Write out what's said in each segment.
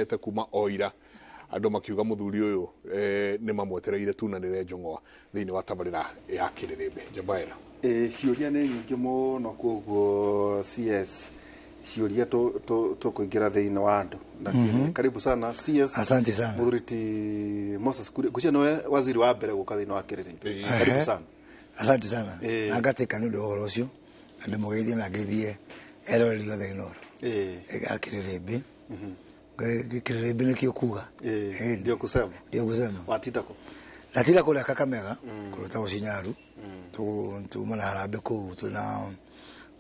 Te kuma oira andũ makiuga mũthuri ũyũ nĩ mamwetereire tunanĩre njũng'wa thĩinĩ wa tabarĩra ya Kĩrĩrĩmbĩ. Njabaĩra. Ciũria nĩ nyingĩ mũno, koguo CS, ciũria tũkũingĩra thĩinĩ wa andũ. Lakini karibu sana, CS. Asante sana. Mũthuri ti Moses Kuria, ngwĩciria nĩwe waziri wa mbere gũka thĩinĩ wa Kĩrĩrĩmbĩ. Karibu sana. Asante sana. Na ngatĩka nĩ ũndũ wa ũhoro ũcio, na ndĩmũgeithie na ngeithie eroreri othe Inooro a Kĩrĩrĩmbĩ. Kĩrĩrĩmbĩ nĩkĩo kuga. Ndio kusema. Ndio kusema. Watinda kũ? Ndatinda kũrĩa Kakamega, kũrĩa Cinyaru. Tuma na harambĩ kũu, twĩna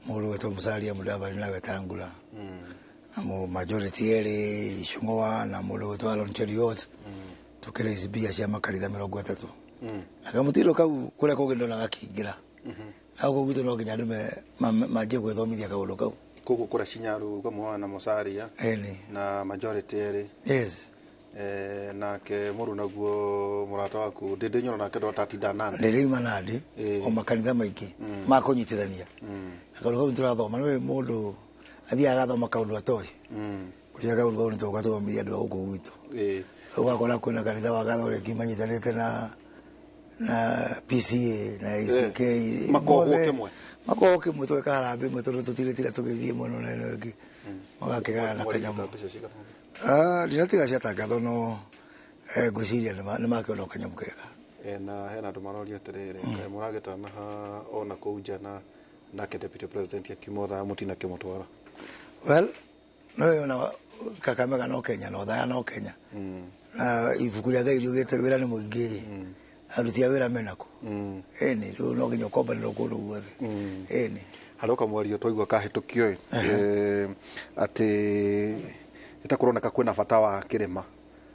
mũndũ wetwo Musalia Mudavadi na Wetangula na majority erĩ Icũng'wa na mũndũ wetwo Aaron Cheruiyot, tũkĩraise mbia cia makanitha 30 na kamũtindo kau kũrĩa kũngĩ ndona gakĩingĩra, na gũkũ gwitũ no nginya andũ manjie gwĩthomithia kaũndũ kau. Koguo kũrĩa Cinyaru ugamuona na Musalia Ĩni. na majority erĩ. Yes. Nake mũru naguo mũrata waku Ndĩndĩ Nyoro, nake ndwatatinda nani? Ndĩrĩuma Nandi. O makanitha maingĩ ma kũnyitithania na kaũndũ kau nĩtũrathoma. Nĩwe mũndũ athiaga agathoma kaũndũ atoĩ. Kũcia kaũndũ kau nĩtũgũka tũthomithia andũ a gũkũ gwitũ. Ũgakora kwĩna kanitha wa Gathoreki manyitanĩte na PCA na ACK. Makohwo Mothe- kĩmwe. Makohwo kĩmwe, tũgeka harambĩ ĩmwe, tondũ tũtirĩtira tũgĩthiĩ mwena ũrĩa na ũngĩ magakĩgayana kanyamũ. Mbeca cigana? Ah, ndinatiga ciatangathwo, no ngwĩciria nĩmakĩona kanyamũ kega. Na hena andũ maroria atĩrĩrĩ, kaĩ mũragĩtanaha ona kũu nja na nake deputy president akiuma thaa mũtinakĩmũtwara? Well, no ona Kakamega no Kenya, no Othaya no Kenya, na ibuku rĩa Ngai riugĩte wĩra nĩ mũingĩ, aruti a wĩra menako. Ĩni, rĩu no nginya ũkombanĩrwo kũndũ guothe. Ĩni. Harĩ kamwario twaigua kahĩtũkio ĩ atĩ ĩta kũroneka kwĩna bata wa kĩrĩma,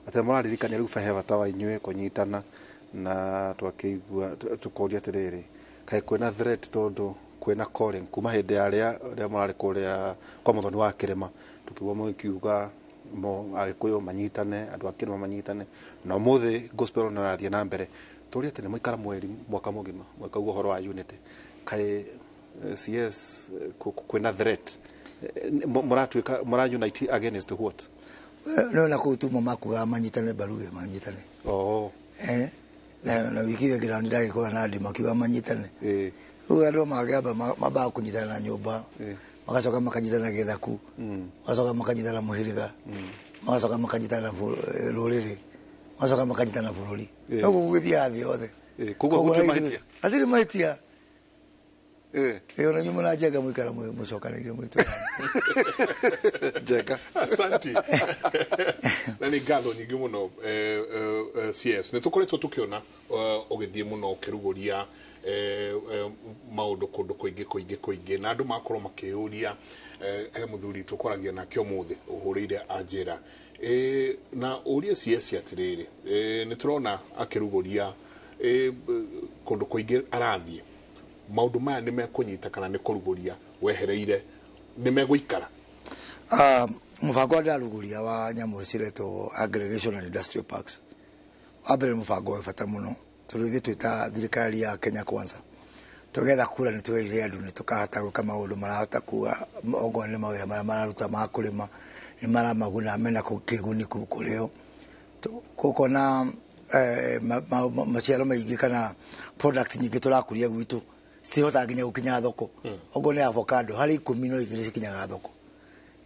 atĩ mũraririkania rĩu he bata wa inyuĩ kũnyitana, na twakĩigua tũkoria atĩrĩrĩ, kaĩ kwĩna threat, tondũ kwĩna calling kuma hĩndĩ ya rĩa rĩa mũrarĩ kũrĩa kwa Mũthoni wa Kĩrĩma, tũkĩigua mũgĩkiuga mo Agĩkũyũ manyitane, andũ a kĩrĩma manyitane, na ũmũthĩ gospel no yathiĩ na mbere. Tũrie atĩ nĩ mũikara mweri mwaka mũgima mũkauga ũhoro wa unity, kaĩ CS kwĩna threat? Mũratuĩka mũra unite against what? No na kũu tuma makugaga manyitane mbaruge manyitane. Na wiki ĩyo ĩngĩ ndarĩ kũrĩa Nandi, makiuga manyitane. Rĩu andũ mangĩamba mambaga kũnyitana na nyũmba, magacoka makanyitana gĩthaku, magacoka makanyitana mũhĩrĩga, magacoka makanyitana rũrĩrĩ, magacoka makanyitana bũrũri. No gũgĩthiaga thĩ yothe. Koguo gũtirĩ mahĩtia? Hatirĩ mahĩtia. Ĩyo na nyuma na njenga mũikara mũcokanĩrĩire mwĩtũ. Njega. Asante na nĩ ngatho nyingĩ mũno. CS, nĩ tũkoretwo tũkĩona ũgĩthiĩ mũno ũkĩrugũria maũndũ kũndũ kũingĩ kũingĩ kũingĩ, na andũ magakorwo makĩyũria, he mũthuri tũkoragia nake ũmũthĩ ũhũrĩire anjĩra na ũrie CS atĩrĩrĩ, nĩ tũrona akĩrugũria kũndũ kũingĩ arathiĩ, maũndũ maya nĩ mekũnyita kana nĩ kũrugũria wehereire nĩ megũikara? Ah, mũbango wa ndĩrarugũria wa nyamũ ciretwo aggregation and industrial parks, wa mbere nĩ mũbango wĩ bata mũno, tondũ ithuĩ twĩ ta thirikari ya Kenya Kwanza, tũgetha kura nĩ twerire andũ nĩ tũkahota gwĩka maũndũ marahota kuga okorwo nĩ mawĩra marĩa mararuta ma kũrĩma nĩ maramaguna, mena kĩguni kũrĩo, gũkona maciaro maingĩ kana product nyingĩ tũrakũria gwitũ citihotaga nginya gũkinya thoko. Okorwo nĩ avocado, harĩ 10 no 2 cikinyaga thoko.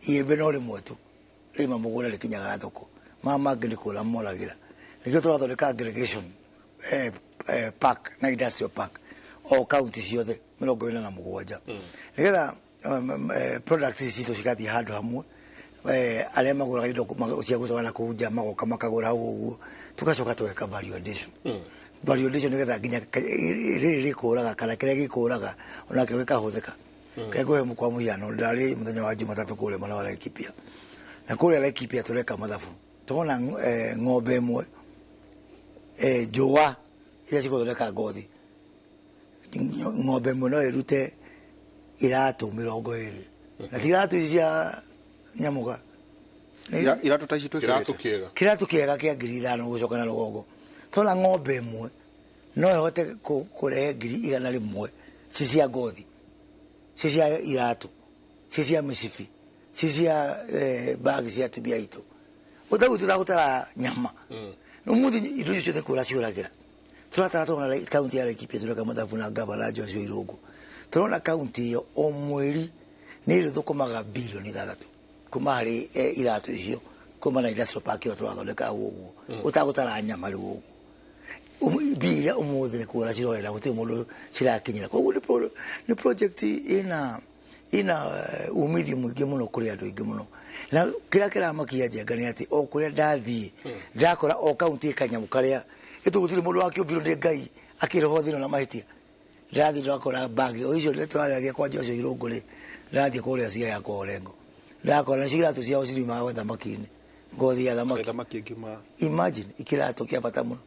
Iembe no rĩmwe tu rĩma mũgũnda rĩkinyaga thoko, maya mangĩ nĩ kũra moragĩra. Nĩkĩo tũrathondeka aggregation park na industrial park o kaunti ciothe 47, nĩgetha products ici citũ cigathiĩ handũ hamwe, arĩa magũraga indo cia gũtwara na kũu nja magoka makagũra hau ũguo, tũgacoka tũgeka value addition, value addition, nĩgetha nginya rĩrĩ rĩkũraga kana kĩrĩa gĩkũraga onakĩo gĩkahũthĩka. Kĩrĩa kwa mũhiano, ndarĩ mũthenya wa Jumatatũ kũrĩa mwena wa Laikipia, na kũrĩa Laikipia tũreka mathabu, tũrona ng'ombe ĩmwe, njũa iria cigũthondeka ngothi, ng'ombe ĩmwe no ĩrute iratũ 20, na ti iratũ ici cia nyamũga. Iratũ ta ici kĩratũ twĩkĩrĩte? Kĩega. Kĩratũ kĩega kĩa 5,000 gũcoka na rũgongo. Tona ng'ombe ĩmwe no ĩhote kũrehe 100,000, ci cia ngothi, ci cia iratũ, ci cia mĩcibi, ci cia bag cia atumia aitũ. Ũtagũ tũtagũtara nyama. Ũmũthĩ indo icio ciothe kũra ciũragĩra. Tũratara tũrona kaunti ya Laikipia tũreka mathabu na gavana Joshua Irũngũ. Tũrona kaunti ĩyo o mweri nĩ ĩrĩthũkũmaga bilioni 6 kuma harĩ iratũ icio kuma na industrial park ĩyo tũrathondeka hau ũguo. Ũtagũtara nyama rĩu ũguo. Mbia iria ũmũthĩ nĩ kũra cirorera gũtirĩ mũndũ cirakinyĩra. Koguo nĩ project ina umithio mũingĩ mũno kũrĩ andũ aingĩ mũno. Na kĩrĩa kĩramakia Njenga nĩ atĩ o kũrĩa ndathiĩ ndakora o kaunti ĩkanyamũ karĩa ĩtũ gũtirĩ mũndũ wakĩũmbirwo nĩ Ngai akĩroho thĩna na mahĩtia. Ndĩrathiĩ ndakora bag o icio tũrarĩragia kwa Joshua Irũngũ rĩ, ndĩrathiĩ kũrĩa Siaya kwa Orengo ndakora nacio iratũ ciao ciriumaga gwĩ thamaki-inĩ, ngothi ya thamaki. Thamaki ĩngiuma. Imagine ikiratũ kĩa bata mũno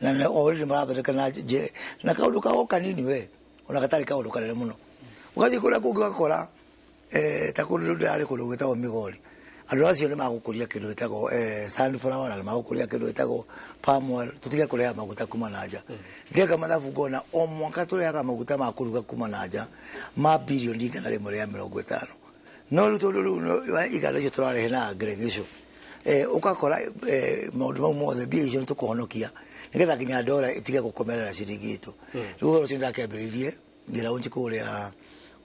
na already marathondeka na nje na kaũndũ kao kanini we ona gatarĩ kaũndũ kanene mũno. Ũgathiĩ kũrĩa kũngĩ ũgakora ta kũndũ ndĩrarĩ kũndũ gwĩtagwo Migori, andũ acio nĩ magũkũria kĩndũ gĩtagwo sunflower na nĩ magũkũria kĩndũ gĩtagwo palm oil, tũtige kũreha maguta kuma na nja. Ndeka mathabu ngona o mwaka tũrehaga maguta ma kũruga kuma na nja ma bilioni 150, no rĩu tondũ rĩu iganda icio tũrarehe na aggregation, ũgakora maũndũ mau mothe mbia icio nĩ tũkũhonokia nĩgetha nginya ndora ĩtige gũkomerera ciringi itũ. Rĩu ũhoro ũcio ndakĩambĩrĩirie ngĩraunji kũrĩa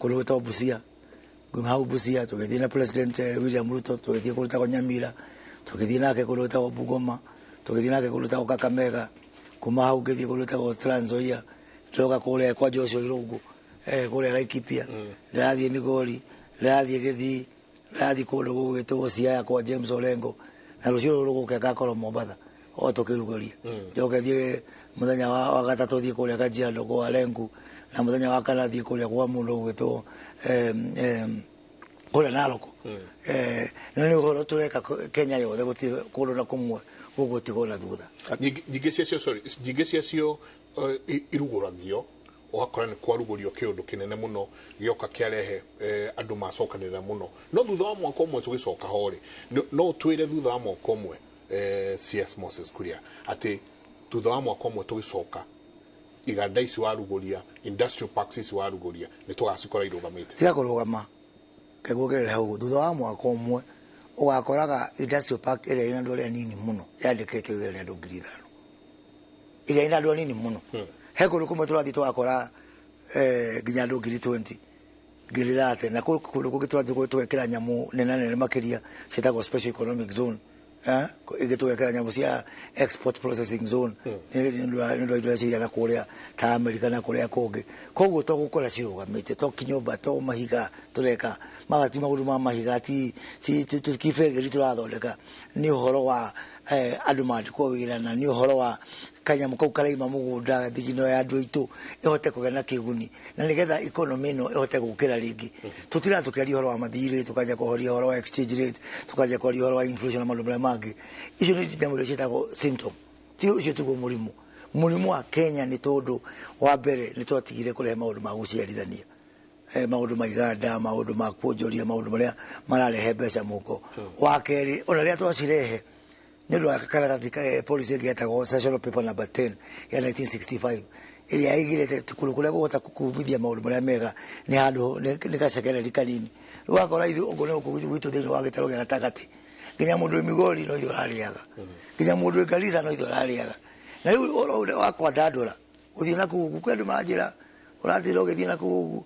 kũndũ gwĩtagwo Busia. Nguma hau Busia tũgĩthiĩ na President William Ruto, tũgĩthiĩ kũndũ gwĩtagwo Nyamira, tũgĩthiĩ nake kũndũ gwĩtagwo Bungoma, tũgĩthiĩ nake kũndũ gwĩtagwo Kakamega. Kuma hau ngĩthiĩ kũndũ gwĩtagwo Trans Nzoia, ndĩroka kũrĩa kwa Joshua Irũngũ kũrĩa Laikipia, ndĩrathiĩ Migori, ndĩrathiĩ Gĩthii, ndĩrathiĩ kũndũ gũgwĩtwo Siaya kwa James Orengo, na rũciũ rũrũ rũgũka ngakorwo Mombatha o tũkĩrugũria. Njoke thiĩ mũthenya wa gatatũ thiĩ kũrĩa Kajiado kwa Lenku, na mũthenya wa kana thiĩ kũrĩa kwa mũndũ ũgwĩtwo kũrĩa Narok. Na nĩ ũhoro tũreka Kenya yothe, gũtirĩ kũndũ na kũmwe gũgũtigwo na thutha. Nyingĩ ciacio, sorry, nyingĩ ciacio irugũragio ũgakora nĩ kwarugũrio kĩũndũ kĩnene mũno gĩoka kĩarehe andũ macokanĩrĩra mũno, no thutha wa mwaka ũmwe tũgĩcoka ho rĩ, no ũtwĩre thutha wa mwaka ũmwe, CS Moses Kuria, atĩ thutha wa mwaka ũmwe tũgĩcoka iganda ici warugũria, industrial parks ici warugũria, nĩ tũgacikora irũgamĩte? Tiga kũrũgama, keguongerera hau, thutha wa mwaka ũmwe ũgakoraga industrial park ĩrĩa ĩna andũ arĩa anini mũno yandĩkĩtwo wĩra nĩ andũ 5,000, ĩrĩa ĩna andũ anini mũno. He kũndũ kũmwe tũrathiĩ tũgakora nginya andũ 20,000, 30,000, na kũndũ kũngĩ tũrathiĩ tũgekĩra nyamũ nene nene makĩria ciĩtagwo special economic zone, ĩngĩ tũgekĩra nyamũ cia export processing zone nĩ ũndũ wa indo cia na kũrĩa ta Amerika na kũrĩa kũngĩ. Koguo to gũkora cirũgamĩte, to kinyũmba, to mahiga tũreka maya ti maũndũ ma mahiga, ti kibengeri tũrathondeka, nĩ ũhoro wa andũ mandĩkwo wĩra, na nĩ ũhoro wa kanyamũ kau karaima mũgũnda thigino ya andũ aitũ ĩhote kũgĩa na kĩguni na nĩgetha economy ĩno ĩhote gũkĩra rĩngĩ. Tũtira tũkĩaria ũhoro wa mathirĩ, tũkanjia kũhoria ũhoro wa exchange rate, tũkanjia kwaria ũhoro wa inflation na maũndũ marĩa mangĩ. Icio nĩ nyamũ iria ciĩtagwo symptom, ti ũcio tiguo mũrimũ. Mũrimũ wa Kenya nĩ tondũ wa mbere nĩ twatigire kũrehe maũndũ ma gũciarithania, maũndũ ma iganda, maũndũ ma kuonjoria, maũndũ marĩa mararehe mbeca mũhuko. Wa kerĩ, ona rĩrĩa twacirehe nĩ ũndũ wa karatathi policy ĩngĩ yetagwo Sessional Paper number 10 ya 1965 ĩrĩa yaigire kũndũ kũrĩa kũhota kumithia maũndũ marĩa mega nĩ handũ nĩ gacekereri kanini. Rĩu ũgakora ithuĩ ũguo nĩ gũkũ gwitũ thĩinĩ wa gĩtarũ gĩa gatagatĩ, nginya mũndũ wĩ Migori no ithuĩ ũrarĩaga, nginya mũndũ wĩ Garissa no ithuĩ ũrarĩaga. Na rĩu ũhoro wa kwandandũra gũthiĩ na kũu ũguo, kwĩ andũ maranjĩra ũrathiĩ ũgĩthiĩ na kũu ũguo.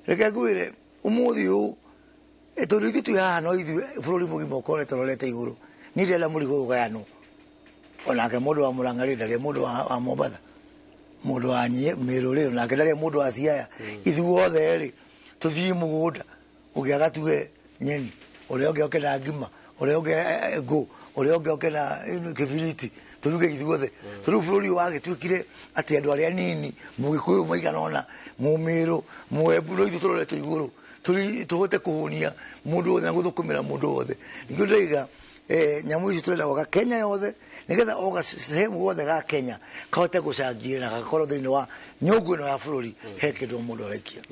Reke ngwĩre ũmũthĩ ũyũ tondũ ithuĩ twĩ haha no ithuĩ bũrũri mũgima ũkoretwo ũrorete igũrũ. Niĩ ndĩrenda mũrigo ũyũ ũgayanwo, onake mũndũ wa Murang'a rĩ ndarĩa mũndũ wa Mombatha, mũndũ wa Meru rĩ onake ndarĩa mũndũ wa Siaya. Ithuothe rĩ tũthiĩ mũgũnda, ũngĩ agatue nyeni, ũrĩa ũngĩ oke na ngima, ũrĩa ũngĩ ngũ, ũrĩa ũngĩ oke na kĩbiriti, tũruge ithuothe. Tondũ bũrũri ũyũ wagĩtuĩkire atĩ andũ arĩa anini Mũgĩkũyũ maigana ũna, Mũmĩrũ, Mũembu, no ithuĩ tũroretwo igũrũ tũhote kũhũnia mũndũ wothe na gũthũkũmĩra mũndũ wothe. Nĩkĩo ndĩraiga nyamũ ici tũrenda gwaka Kenya yothe nĩgetha o gacehemu gothe ga Kenya kahote gũcangia na gagakorwo thĩinĩ wa nyũngũ ĩno ya bũrũri he kĩndũ mũndũ araikia.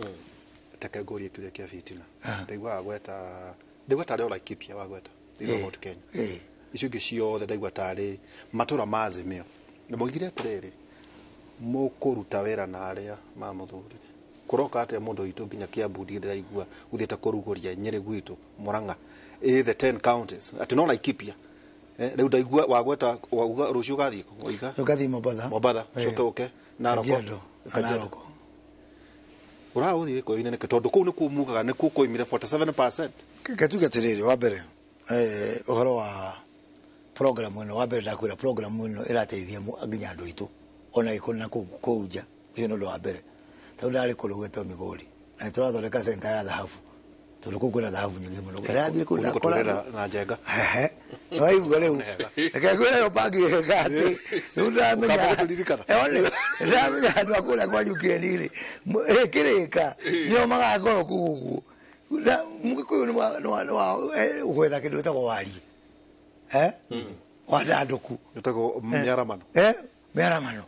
Reke ngũrie kĩũria kĩa fitina. Ndaigua wagweta, ndaigua tarĩ o Laikipia wagweta thĩinĩ wa Mount Kenya. Icio ingĩ ciothe ndaigua tarĩ matũra ma Azimio. Na moigire atĩrĩrĩ, mũkũruta wĩra na arĩa mamũthurire. Kũroka atĩa mũndũ witũ nginya Kiambu ndirĩ ndĩraigua ũthiĩte kũrugũria Nyĩrĩ gwitũ Murang'a, the 10 counties, atĩ no Laikipia Rĩu ndaigua wagweta wauga rũciũ ũgathiĩ kũ? Waiga Ũgathiĩ Mombatha. Mombatha, ũcoke ũke Naroko. Kajiado. Kajiado. Naroko. Ũraga gũthiĩ Gĩkũyũ-inĩ nĩkĩ? Tondũ kũu nĩkuo mugaga nĩkuo kwoimire 47%. Reke tuge atĩrĩrĩ, wa mbere ũhoro wa program ĩno, wa mbere ndakwĩra program ĩno ĩrateithia nginya andũ aitũ ona Gĩkũyũ na kũu nja. Ũcio nĩ ũndũ wa mbere, tondũ ndarĩ kũndũ gwĩtwo Migori na nĩtũrathondeka center ya thahabu, tondũ kũu kwĩna thahabu nyingĩ mũno. Ndĩrathiĩ kũu Kũu nĩkuo ndakora tũrera na njenga. Ehe. Nĩwaigua rĩu, reke ngwĩre ĩyo bangi ĩgeka atĩ rĩu ndĩramenya. Ũkamba gũtũririkana. One, ndĩramenya andũ a kũrĩa kwa Nyukieni rĩ, ĩkĩrĩka nĩo magakorwo kũu ũguo. Na Mũgĩkũyũ nĩ wa gwetha kĩndũ gĩtagwo warie, wandandũku. Ĩtagwo mĩaramano. Mĩaramano.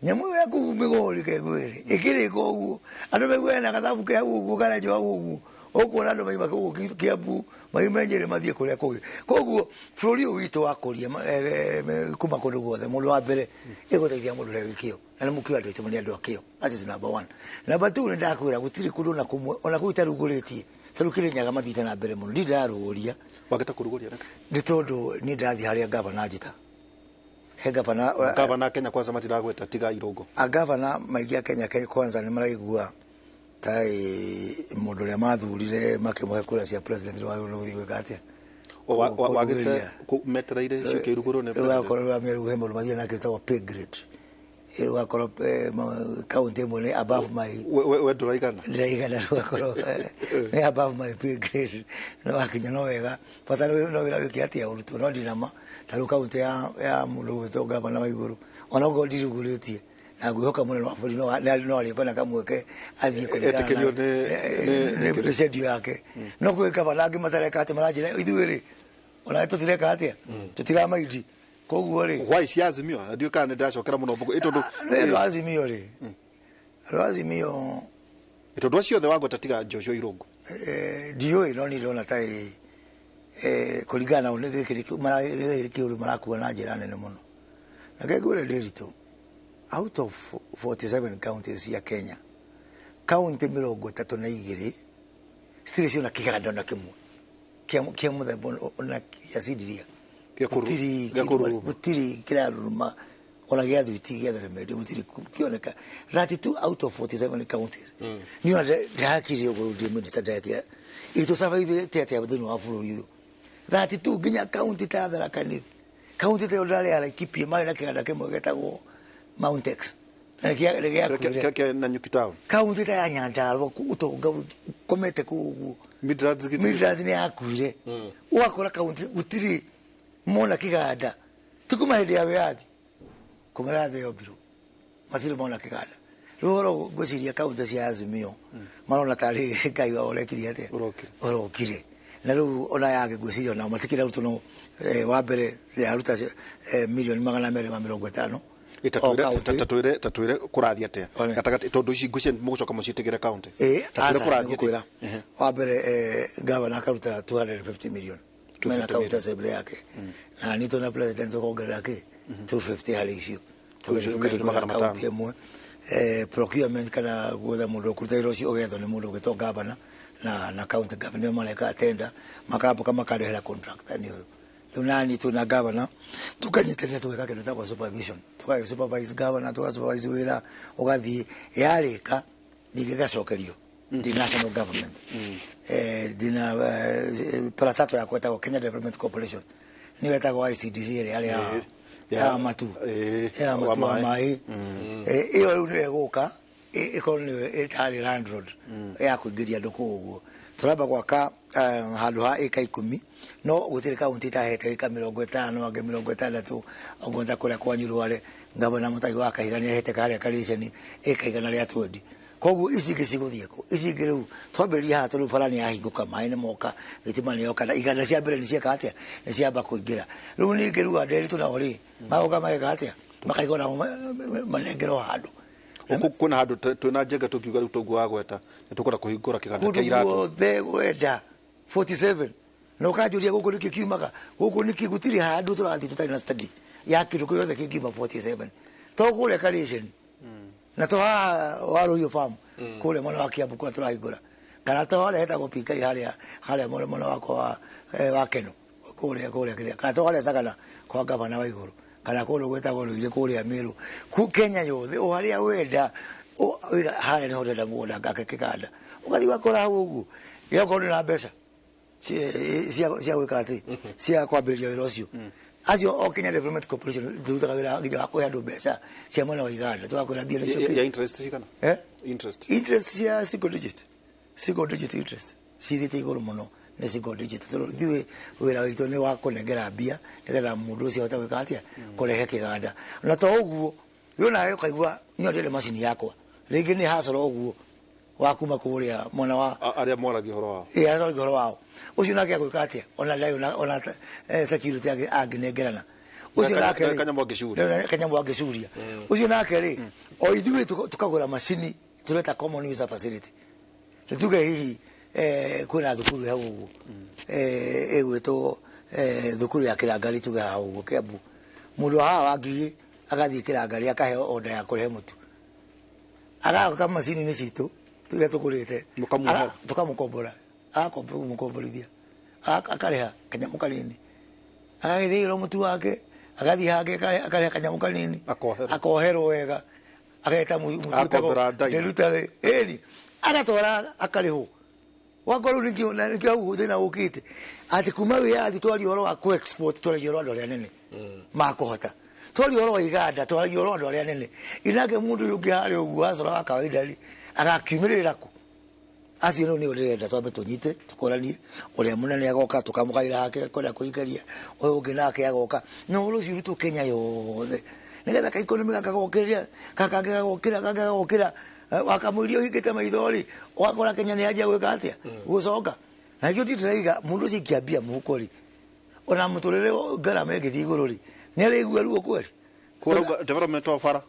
Nyamũ ĩyo ya kũu Migori kengwĩrĩ ĩkĩrĩka ũguo, andũ maigue na gathabu ke hau ũguo karenjwo hau ũguo, ũkuona andũ maima kũu Kiambu, maime Nyĩrĩ, mathiĩ kũrĩa kũngĩ. Koguo bũrũri ũyũ witũ wakũria kuma kũndũ guothe, mũndũ wa mbere ĩgũteithia mũndũ ũrĩa wĩ kĩo, na nĩ mũkĩo andũ aitũ nĩ andũ a kĩo. That is number one. Number two, nĩ ndakwĩra gũtirĩ kũndũ na kũmwe ona kũu itarugũrĩtie, tondũ Kĩrĩnyaga mathiĩte na mbere mũno, ndirĩ ndararugũria. Wagĩta kũrugũria nĩkĩ? Nĩ tondũ niĩ ndĩrathiĩ harĩa gavana njĩta he gavana. Gavana Kenya Kwanza matiragweta tiga Irũngũ. Agavana maingĩ a Kenya Kwanza nĩ maraigua ta mũndũ ũrĩa mathurire makĩmũhe kura cia president nĩ wagĩrĩirwo nĩ gũthiĩ gwĩka atĩa. Wagĩte Kũrugũria. Metereire ciũke irugũrwo nĩ Rĩu president. wakorwo rĩu he mũndũ mathiĩ nake wĩtagwo pay grade, rĩu wakorwo kaunti ĩmwe nĩ above my We ndũraigana. Ndĩraigana, rĩu wakorwo nĩ above my pay grade, no wakinya no wega, bata no wĩra wĩke atĩa ũrutwo, no ndinama ta rĩu kaunti ya mũndũ gwĩtwo gavana wa igũrũ, ona okorwo ndirugũrĩtie, na ngwĩhoka mũnene wa bũrũri no arĩũka na kamweke athiĩ kũringana Etĩkĩrio nĩ schedule yake. No kwĩ gavana angĩ matareka atĩ maranjĩra ithuĩ rĩ, ona tũtireka atĩa, tũtiramaindi, koguo rĩ Why cia Azimio na ndiũĩ kana nĩ ndacokera mũno mbũgũ ĩ tondũ Nĩ andũ a Azimio rĩ, andũ a Azimio. Tondũ acio othe wagweta tiga Joshua Irũngũ. Ndiũĩ, no niĩ ndĩrona ta kũringana na gĩkĩ nĩ kĩũru marakua na njĩra nene mũno. Na ngwĩre ndĩritũ, out of 47 counties cia Kenya, kaunti 32 citirĩ ciona kĩganda ona kĩmwe kĩa mũthemba ona gĩa cindiria. Gĩa kũruruma. Gũtirĩ kĩraruruma, ona gĩa thuiti, gĩa theremende, gũtirĩ kĩoneka 32 out of 47 counties. Niĩ ona ndahakire ũguo ndĩ minister, ndahakire itũ survive atĩa thĩinĩ wa bũrũri ũyũ 32, nginya kaunti ta Tharaka Nithi, kaunti ta ĩyo ndarĩ ya Laikipia, marĩ na kĩganda kĩmwe gĩtagwo Mountex na nĩ gĩakuire. Kĩa Nanyuki town. Kaunti ta ya Nyandarua, ũtonga ũkomete kũu ũguo. Midlands gĩtirĩ. Midlands nĩ yakuire. Ũgakora kaunti gũtirĩ mona kĩganda, ti kuma hĩndĩ ya wĩyathi kumĩra thĩ yombirwo, matirĩ mona kĩganda. Rĩu ũhoro ngwĩciria kaunti cia Azimio marona tarĩ Ngai wao ũrekire atĩa. Ũrokire. Ũrokire. Na rĩu ona yage ngwĩciria onao matikĩrarutwo no wa mbere yaruta milioni 250 o kaunti. Tatwĩre kũrathiĩ atĩa One. gatagatĩ, tondũ ici ngwĩciria mũgũcoka mũciĩtĩkĩre kaunti. Tatwĩre Aca kũrathiĩ nĩgũkwĩra. atĩa. Ehe. Wa mbere gavana akaruta 250 million 250 mena kaunti million. Assembly yake, na nĩ tuna president tukongerera kĩ 250 harĩ icio. Icio milioni 500. Kaunti ĩmwe procurement kana gwetha mũndũ ũkũruta wĩra ũcio ũgethwo nĩ mũndũ ũgĩtwo gavana na county governor, nĩo mareka tender, makamboka makarehera contractor nĩ ũyũ. Rĩu nani twĩna gavana tũkanyitanĩra tũgeka kĩndũ gĩtagwo supervision, tũgagĩ supervise gavana, tũga supervise wĩra ũgathiĩ, yarĩka ndingĩgacokerio ndi national government, ndina parastato yakwa ĩtagwo Kenya Development Corporation, nĩyo ĩtagwo ICDC ĩrĩa yarĩ ya ya matu ya wa matu wa maĩ. maĩ. Ĩyo rĩu nĩyo ĩgũka ĩkorwo nĩyo ĩtarĩ landlord ya kũingĩria andũ kũu ũguo. Tũramba gwaka handũ ha ĩka 10, no gũtirĩ kaunti itahete ĩka 50, angĩ 60, okorwo ta kũrĩa kwanyu Rware, gavana Mũtagi wa Kahiga nĩahete karĩa Kariceni ĩka 120. Koguo ici ingĩ cigũthiĩ kũ? Ici ingĩ rĩu twambĩrĩria haha, tondũ bara nĩ yahingũka, maĩ nĩ moka, thitima nĩ yoka, na iganda cia mbere nĩ cieka atĩa, nĩ ciamba kũingĩra. Rĩu ningĩ rĩu andũ nao rĩ magoka mageka atĩa, makaigua nao manengerwo handũ. Kwĩna handũ twĩna njenga tũkiuga rĩu toguo wagweta nĩ tũkwenda kũhingũra kĩganda Kũndũ kĩa iratũ. Guothe gwenda 47, na ũkanjũria gũkũ nĩkĩ kiumaga gũkũ nĩkĩ, gũtirĩ handũ tũrathiĩ tũtarĩ na study ya kĩndũ kĩothe kĩngiuma 47, to kũrĩa Kariceni na to haha Warũhiũ farm kũrĩa mwena wa Kiambu kũrĩa tũrahingũra, kana to harĩa hetagwo Pikai, harĩa mwena wakwa wa Keno. Kũrĩa kũrĩa kĩrĩa kana tũkarĩa Sagana kwa gavana wa igũrũ kana kũndũ gwĩtagwo Rũirĩ kũrĩa Meru ku Kenya yothe o harĩa wenda harĩa nĩho ndĩrenda mũgũnda ngake kĩganda ũgathiĩ ũgakora hau ũguo ĩgakorwo ndĩ na mbeca cia gwĩka atĩ cia kwambĩrĩria wĩra ũcio acio o Kenya Development Corporation turutaga wĩra nginya wa kũhe andũ mbeca cia mwena wa iganda tũgakwĩra mbia nĩcio Ya interest cigana? Eh? Interest. Interest cia single digit interest cithiĩte igũrũ mũno nĩ single digit tondũ ithuĩ wĩra witũ nĩ wa kũnengera mbia nĩgetha mũndũ ũcio ahote gwĩka atĩa kũrehe kĩganda na to ũguo we nawe ũkaigua niĩ ndĩrĩ macini yakwa rĩngĩ nĩ hacoro ũguo wa kuma kũrĩa mwena wa Arĩa mwaragia ũhoro wao. Ĩ arĩa twaragia ũhoro wao ũcio nake agwĩka atĩa ona ndarĩ ona security angĩnengerana ũcio nake rĩ Kanyamũ angĩcuria. Kanyamũ angĩcuria ũcio nake rĩ o ithuĩ tukagũra macini tũreta common user facility tuge hihi kwĩna thukuru hau ũguo ĩgwĩtwo thukuru ya Kĩrangari tuge haha ũguo Kĩambu mũndũ wa haha wa Ngigĩ agathiĩ Kĩrangari akaheo order ya kũrehe mũtu agaoka macini-inĩ citũ tũrĩa tũgũrĩte Mũkamuohera. Tũkamũkombora agakomborithia akarĩha kanyamũ kanini agagĩthĩĩrwo mũtu wake agathiĩ hangĩ akarĩha kanyamũ kanini Akoherwo. Akoherwo wega ageta mũtu Akombora ndaina. ndĩruta ĩni agatwara akarĩhwo wakorwo nĩkĩo na nĩkĩo hau thĩna ũkĩte atĩ kuma wĩyathi twaria ũhoro wa kũ-export twaragia ũhoro wa andũ arĩa nene makũhota twaria ũhoro wa iganda twaragia ũhoro wa andũ arĩa nene inake mũndũ ũyũ ũngĩ harĩa ũguo acora wa kawaida rĩ agakiumĩrĩra kũ acio rĩu nĩo ndĩrenda twambe tũnyite tũkoranie ũrĩa mũnene agoka tũkamũgaĩra hake kwenda kũikaria ũyũ ũngĩ nake agoka na ũhoro ũcio ũrutwo Kenya yothe nĩgetha kaikonomi gaka gokĩria gaka kangĩ gagokĩra kangĩ gagokĩra wakamũiria ũhingĩte maitho rĩ ũgakora Kenya nĩ yanjia gwĩka atĩa gũcoka na nĩkĩo ndĩraiga mũndũ ũcio ingĩambia mũhuko rĩ ona mũtũrĩre ngarama ĩngĩthiĩ igũrũ rĩ nĩ arĩigua ruo kweli. Kũrauga development wa bara.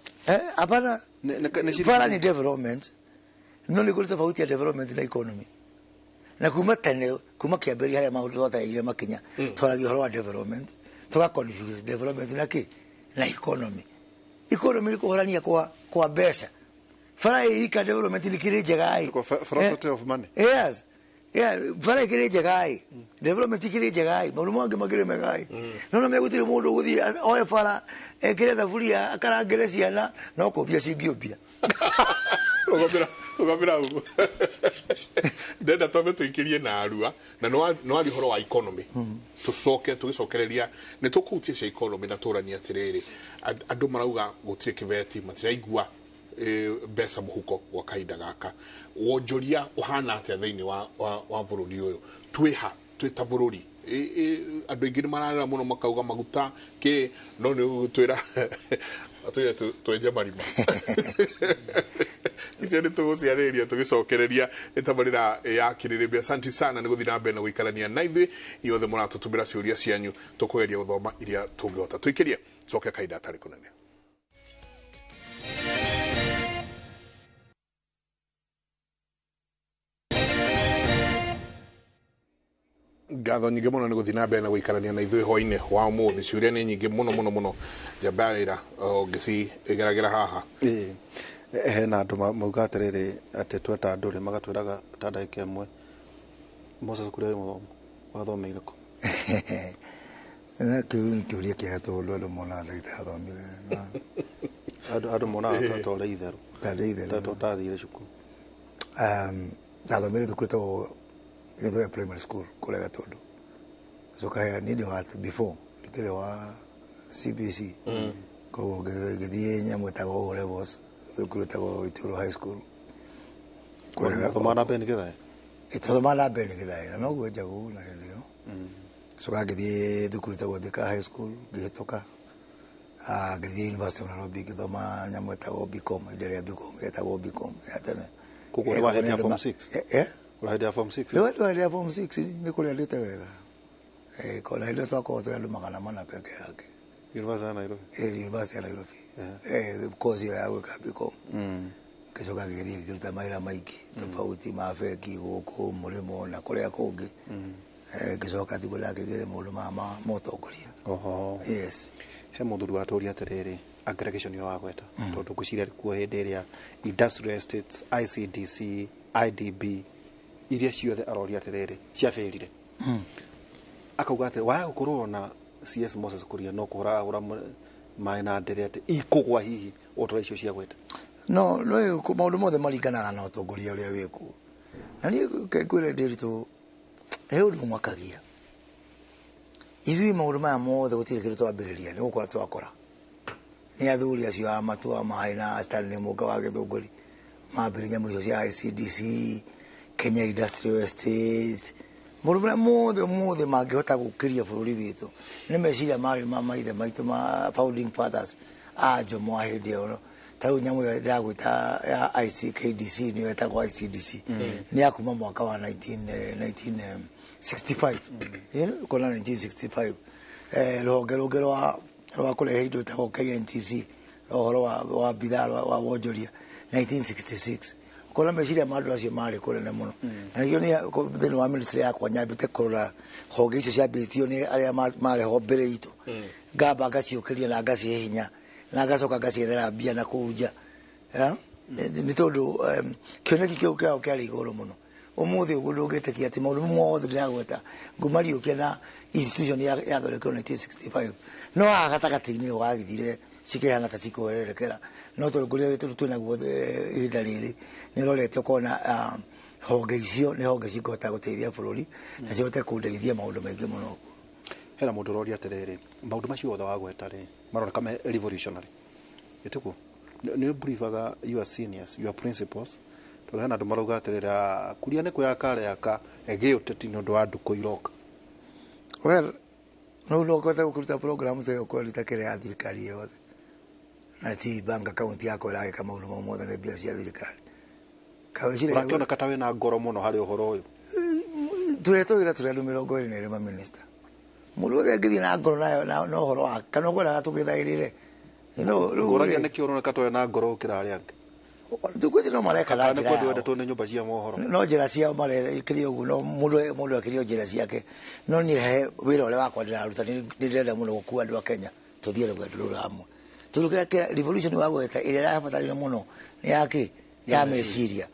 Hapana. Nĩ ciringi- Bara ni development no nĩ kũrĩ tofauti ya development na economy na kuma tene kuma kĩambĩrĩria harĩa maũndũ twataĩire makinya twaragia ũhoro wa development tũga confuse development na kĩ na economy. Economy nĩ kũhorania kwa mbeca bara ĩika development nĩ kĩrĩ njega ĩ. Kwa philosophy of money. Yes, yeah, bara ĩkĩrĩ njega ĩ development ĩkĩrĩ njega ĩ maũndũ mangĩ makĩrĩ mega ĩ no na megũtirĩ mũndũ ũgũthiĩ oe bara ekĩre thaburia akarangĩre ciana no kũmbia cingĩũmbia. Rũgamĩra rũgamĩra hau ndenda twambe tũikĩrie na arua na nĩ waria ũhoro wa economy tũcoke tũgĩcokereria nĩ tũkũhutia cia economy na tũranie atĩrĩrĩ andũ marauga gũtirĩ kĩbeti matiraigua mbeca mũhuko gwa kahinda gaka wonjoria ũhana atĩa thĩinĩ wa bũrũri ũyũ twĩha twĩ ta bũrũri andũ aingĩ nĩ mararĩra mũno makauga maguta kĩ no nĩ ũgũtwĩra atwĩre twenje marima icio nĩ tũgũciarĩrĩria tũgĩcokereria nĩ tabarĩra ya kĩrĩrĩmbĩ asanti sana nĩ gũthiĩ na mbere na gũikarania na ithuĩ inyuothe mũratũtũmĩra ciũria cianyu tũkũgeria gũthoma iria tũngĩhota tũikĩrie coke kahinda atarĩ kũnene. Ngatho nyingĩ mũno nĩ gũthiĩ na mbere na gũikarania na ithuĩ hwainĩ wa ũmũthĩ ciũria nĩ nyingĩ mũno mũno mũno njamba ya wĩra ũngĩcigeragĩra haha. Ĩĩ hena andũ mauga atĩrĩrĩ atĩ tweta andũ rĩ magatwĩraga ta ndagĩka ĩmwe Moses kũrĩa wĩ mũthomu wathomeire kũ? Na kĩu nĩ kĩũria kĩega tondũ andũ monaga ta itathomire na Andũ monaga ta ũrĩ itherũ tarĩ itherũ. Ta ũtathire cukuru. Ndathomire thukuru ĩtagwo Gĩthũya Primary School kũrĩa Gatũndũ coka niĩ ndĩ wa before ndikĩrĩ wa CBC koguo ngĩthiĩ nyamũ ĩtagwo O levels thukuru ĩtagwo Ituro High School kũrĩa Wathomaga na Ben Githae? Twathomaga na Ben Githae na noguo njagwo na hĩndĩ ĩyo coka ngĩthiĩ thukuru ĩtagwo Thika High School ngĩhĩtũka. Ngĩthiĩ University of Nairobi ngĩthoma nyamũ ĩtagwo BCom hĩndĩ ĩrĩa BCom yetagwo BCom ya tene. Koguo nĩ wahĩndĩ ya form 6? Eh? Ũrahĩndĩ ya form 6? Rĩu ndwarĩ ya form 6 nĩ kũrĩa ndĩte wega. Kona hĩndĩ ĩyo twakoragwo twĩ andũ 400 peke yake. University ya Nairobi? University ya Nairobi. Course ĩyo ya gwĩka BCom. Ngĩcoka ngĩgĩthiĩ ngĩruta mawĩra maingĩ tofauti ma bengi gũkũ mũrĩmo na kũrĩa kũngĩ. Ngĩcoka tiguo ndakĩgĩire maũndũ ma ũtongoria. Oho. Yes. He mũthuri watũria atĩrĩrĩ aggregation ĩyo wagweta tondũ ngwĩciria kuo hĩndĩ ĩrĩa industrial estates ICDC IDB iria ciothe aroria atĩrĩrĩ ciabĩrire. Akauga atĩ waya gũkorwo na CS Moses Kuria no kũhũra maĩ na ndere atĩ ikũgwa hihi o ta icio cia gweta. No no maũndũ mothe maringanaga na ũtongoria ũrĩa wĩkuo. Na niĩ ngwĩre Ndiritu, he ũndũ ũmakagia. Ithuĩ maũndũ maya mothe gũtirĩ kĩndũ twambĩrĩria, nĩ gũkora twakora. Nĩ athuri acio a matua maĩ na Stanley Mũnga wa Gĩthũngũri mambĩrĩria nyamũ icio cia ICDC, Kenya Industrial Estate, maũndũ marĩa mothe mothe mangĩhota gũkĩria bũrũri witũ nĩ meciria marĩ ma maithe maitũ ma founding fathers a Jomo wa hĩndĩ ĩyo. Ta rĩu nyamũ ĩyo ndĩragwĩta ya ICKDC nĩyo ĩtagwo ICDC, nĩ ya kuma mwaka wa 1965, kona 1965. Rũhonge rũngĩ rwa kũrehe indo ĩtagwo KNTC, rwa ũhoro wa bidhaa wa wonjoria 1966. Kona meciria ma andũ acio marĩ kũnene mũno, na nĩkĩo niĩ thĩinĩ wa ministry yakwa nyambĩte kũrora honge icio ciambĩtio nĩ arĩa marĩ ho mbere itũ, ngamba ngaciũkĩria na ngacihe hinya na ngacoka ngaciethera mbia na kũu nja. Nĩ tondũ kĩoneki kĩu kĩao kĩarĩ igũrũ mũno. Ũmũthĩ ũguo ndũngĩtĩkia atĩ maũndũ mothe ndĩragweta ngũmariũkia na institution yathondekirwo 1965, no haha gatagatĩ-inĩ nĩ wagithire cikĩhana ta cikũhererekera, no tondũ kũrĩa tondũ twĩnaguo ihinda rĩrĩ nĩ ũrorete ũkona honge icio nĩ honge cikũhota gũteithia bũrũri na cihote kũndeithia maũndũ maingĩ mũno. Hena mũndũ ũroria atĩrĩrĩ, maũndũ macio othe wagweta rĩ maroneka me revolutionary, ĩtiguo nĩ briefaga your seniors, your principals, tondũ hena andũ marauga atĩrĩrĩ, Kuria nĩ kwĩyaka areyaka gĩũteti nĩ ũndũ wa ndukũ iroka. Well, no no kũhota gũkĩruta program ta ĩyo kwĩruta kĩrĩa ya thirikari yothe, na ti bank account yakwa ĩragĩka maũndũ mau mothe nĩ mbia cia thirikari. Ũrakĩoneka ta wĩna ngoro mũno harĩ ũhoro ũyũ. Tũhetwo wĩra tũrĩ andũ 22 ma minister. Mũndũ wothe angĩthiĩ na ngoro nayo na ũhoro wake, kana ũkwendaga tũgĩthaĩrĩre. Ngoragia nĩkĩ ũroneka ta wĩna ngoro gũkĩra arĩa angĩ. Thikũ ici no mareka na njĩra yao. Nĩ kwendwo nĩ nyũmba cia mohoro. No njĩra ciao marekĩria ũguo, no mũndũ akĩrio njĩra ciake. No niĩ he wĩra ũrĩa wakwa ndĩraruta, nĩ ndĩrenda mũno gũkua andũ a Kenya tũthiĩ rũgendo rũrũ hamwe. Tondũ kĩrĩa revolution wagweta ĩrĩa ĩrabatarire mũno nĩ ya kĩ? Ya meciria.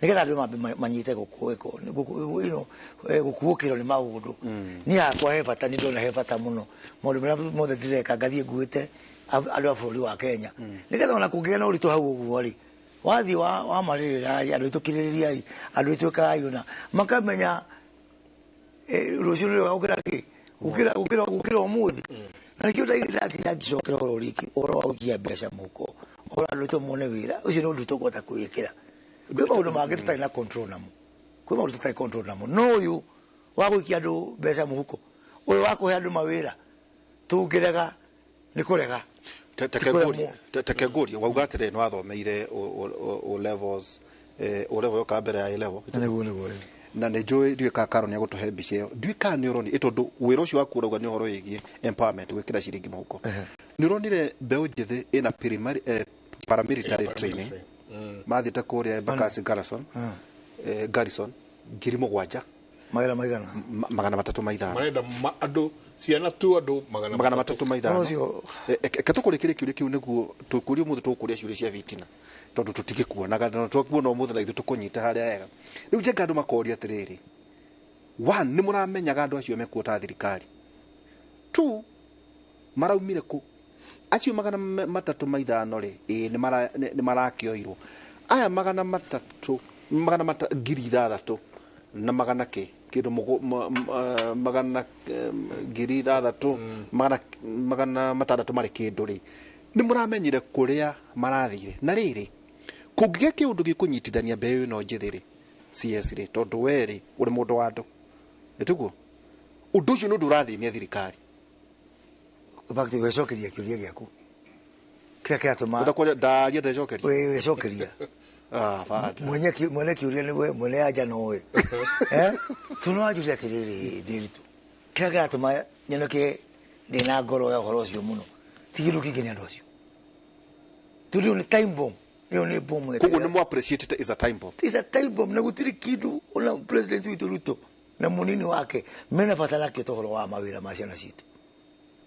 Nĩgetha andũ mambe manyite gũkuũkĩrwo nĩ maũndũ. Niĩ hakwa he bata, nĩ ndona he bata mũno. Maũndũ marĩa mothe ndĩreka ngathiĩ nguĩte andũ a bũrũri wa Kenya. Nĩgetha ona kũngĩgĩa na ũritũ hau ũguo rĩ, wathiĩ wa marĩrĩra rĩ, andũ aitũ kirĩrĩriai, andũ aitũ ĩkai ũna, makamenya rũciũ nĩ rwega gũkĩra kĩ? Gũkĩra ũmũthĩ. Na nĩkĩo ndakinya ngĩcokera ũhoro ũrĩa ũhoro wa gũikia mbeca mũhuko, ũhoro andũ aitũ mone wĩra, ũcio nĩ ũndũ tũkũhota kwĩĩkĩra. Kwĩ maũndũ mangĩ tũtarĩ na control namo, kwĩ maũndũ tũtarĩ control namo, no ũyũ wa gũikia andũ mbeca mũhuko, ũyũ wa kũhe andũ mawĩra, tũngĩrega nĩ kũrega. Teke ngũrie, wauga atĩrĩrĩ nĩ wathomeire O levels, O level yoka mbere ya A level. Nĩguo, nĩguo. Na nĩ njũĩ ndiũĩ kana Karo nĩ egũtũhe mbica ĩyo. Ndiũĩ kana nĩ ũronire, tondũ wĩra ũcio waku ũrauga nĩ ũhoro wĩgiĩ empowerment, gwĩkĩra ciringi mũhuko. Nĩ ũronire mbeũ njĩthĩ ĩna paramilitary training, mathiĩte kũrĩa Embakasi Garrison, Garrison 7,000. Magana maigana? 305. Marenda andũ ciana tu andũ magana matatũ ma ithano. Reke tũkũrĩkĩrie kĩũria kĩu nĩguo tũkũrie ũmũthĩ, tũkũria ciũria cia bitina tondũ tũtigĩkuonaga na twakuona ũmũthĩ na ithuĩ tũkũnyita harĩa hega. Rĩu njenga andũ makoria atĩrĩrĩ, one, nĩ mũramenyaga andũ acio mekuo ta thirikari? Two, maraumire kũ? Acio 305 rĩ, ĩĩ nĩ marakĩoirwo. Aya magana matatũ, magana mata, 6,000 na magana kĩ? Kĩndũ magana 6,000, magana matandatũ marĩ kĩndũ rĩ, nĩ mũramenyire kũrĩa marathire. Na rĩrĩ, kũngĩgĩa kĩũndũ gĩkũnyitithania mbeũ ĩno njĩthĩ rĩ, CS rĩ, tondũ we rĩ, ũrĩ mũndũ wa andũ, ĩtiguo? Ũndũ ũcio nĩ ũndũ ũrathĩnia thirikari. In fact, wecokeria kĩũria gĩaku kĩrĩa kĩratũma Ũndakwaria ndaria ndecokeria. Wecokeria. Mwene kĩũria nĩwe, mwene anja nowe. Tondũ nĩ wanjũria atĩrĩrĩ, Ndiritu, kĩrĩa kĩratũma nyonoke ndĩna ngoro ya ũhoro ũcio mũno ti kĩndũ kĩngĩ nĩ andũ acio. Tondũ nĩ time bomb. Ĩyo nĩ bomb ĩrĩa Koguo nĩ mũ appreciate is a time bomb. Is a time bomb, na gũtirĩ kĩndũ ona president witũ Ruto na mũnini wake mena bata nakĩo ta ũhoro wa mawĩra ma ciana citũ.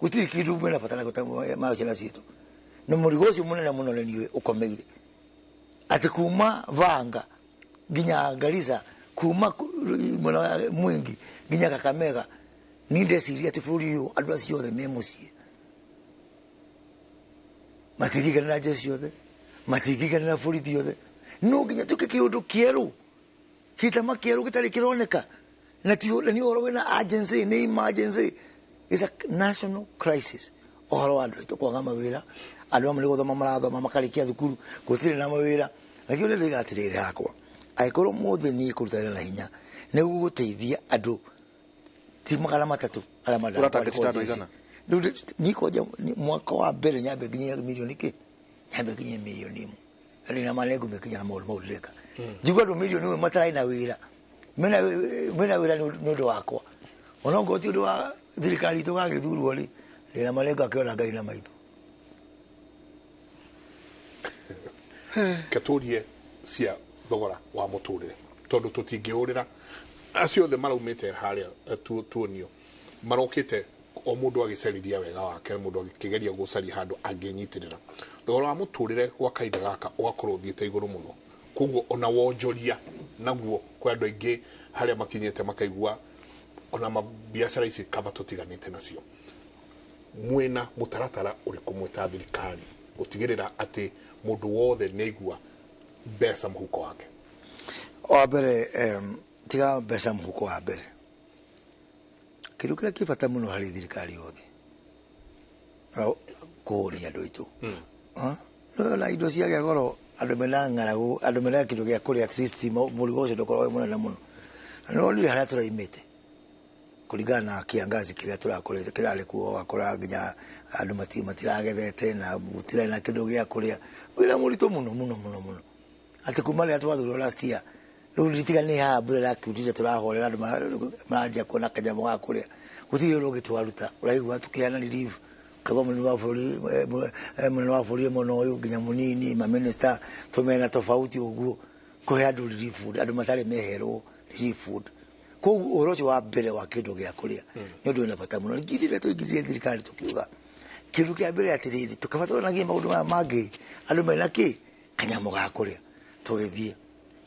Gũtirĩ kĩndũ mena bata nakĩo ta ma ciana citũ. Na mũrigo ũcio mũnene mũno nĩ niĩ ũkomeire. Atĩ kuma Vanga nginya Garissa, kuma mwena wa Mwingi nginya Kakamega, Ni ndeciria atĩ bũrũri ũyũ andũ acio othe me mũciĩ matingĩiganĩra njeci othe, matingĩiganĩra borithi othe, no nginya tuke kĩũndũ kĩerũ, gĩtama kĩerũ gĩtarĩ kĩroneka, na ti nĩ ũhoro wĩna urgency, nĩ emergency. It's a national crisis. Ũhoro wa andũ aitũ kwaga mawĩra, andũ amwe nĩ gũthoma marathoma makarĩkia thukuru, gũtirĩ na mawĩra. Na kĩo ndĩroiga atĩrĩrĩ hakwa, angĩkorwo mũthĩ niĩ kũruta wĩra na hinya nĩ gũgũteithia andũ ti 300 arĩa Ũratangĩte andũ aigana? Rĩu niĩ kwanja mwaka wa mbere nyambe nginyie mirioni kĩ, nyambe nginyie mirioni 1. Na ndĩna ma nĩngũmĩkinya na maũndũ mau ndĩreka. Njigua andũ mirioni 1 matarĩ na wĩra, mena wĩra nĩ ũndũ wakwa. Ona okorwo ti ũndũ wa thirikari itũ gagĩthurwo rĩ, ndĩna ma nĩngakĩona Ngai na maitho. Ketũrie cia thogora wa mũtũrĩre, tondũ tũtingĩũrĩra acio othe maraumĩte harĩa tuonio marokĩte o mũndũ agĩcariria wega wake, mũndũ agĩkĩgeria gũcaria handũ angĩnyitĩrĩra. Thogora wa mũtũrĩre gwa kahinda gaka ũgakorwo ũthiĩte igũrũ mũno, koguo ona wonjoria naguo kwĩ andũ aingĩ harĩa makinyĩte makaigua ona mabiacara ici kaba tũtiganĩte nacio. Mwĩna mũtaratara ũrĩkũ mwĩ thirikari gũtigĩrĩra atĩ mũndũ wothe nĩ aigua mbeca mũhuko wake? Wa mbere, tiga mbeca mũhuko wa mbere, kĩndũ kĩrĩa kĩ bata mũno harĩ thirikari yothe kũhũnia andũ aitũ. Na indo ciagĩa goro, andũ mena ng'aragu, andũ mena kĩndũ gĩa kũrĩa, at least mũrigo ũcio ndũkorwo wĩ mũnene mũno. Na nĩ wonire harĩa tũraimĩte kũringana na kĩangazi kĩrĩa tũrakorete kĩrarĩ kuo, ũgakora nginya andũ matiragethete na gũtirarĩ na kĩndũ gĩa kũrĩa. Wĩra mũritũ mũno mũno mũno mũno, atĩ kuma rĩrĩa twathurirwo last year, rĩu ritiga nĩ haha mbura ĩrakiurire, tũrahorera andũ maranjia kuona kanyamũ ga kũrĩa, gũtirĩ ũndũ ũngĩ twaruta. Ũraigua tũkĩheana relief, ũkaigua mũnene wa bũrũri, mũnene wa bũrũri mwena ũyũ nginya mũnini, maminista tũmena tofauti ũguo, kũhe andũ relief food, andũ matarĩ meherwo relief food. Koguo ũhoro ũcio wa mbere wa kĩndũ gĩa kũrĩa nĩ ũndũ wĩna bata mũno. Ningĩ rĩrĩa twaingĩrire thirikari tũkiuga kĩndũ kĩa mbere atĩrĩrĩ, tũkabataranagia maũndũ maya mangĩ, andũ mena kĩ kanyamũ ga kũrĩa, tũgĩthiĩ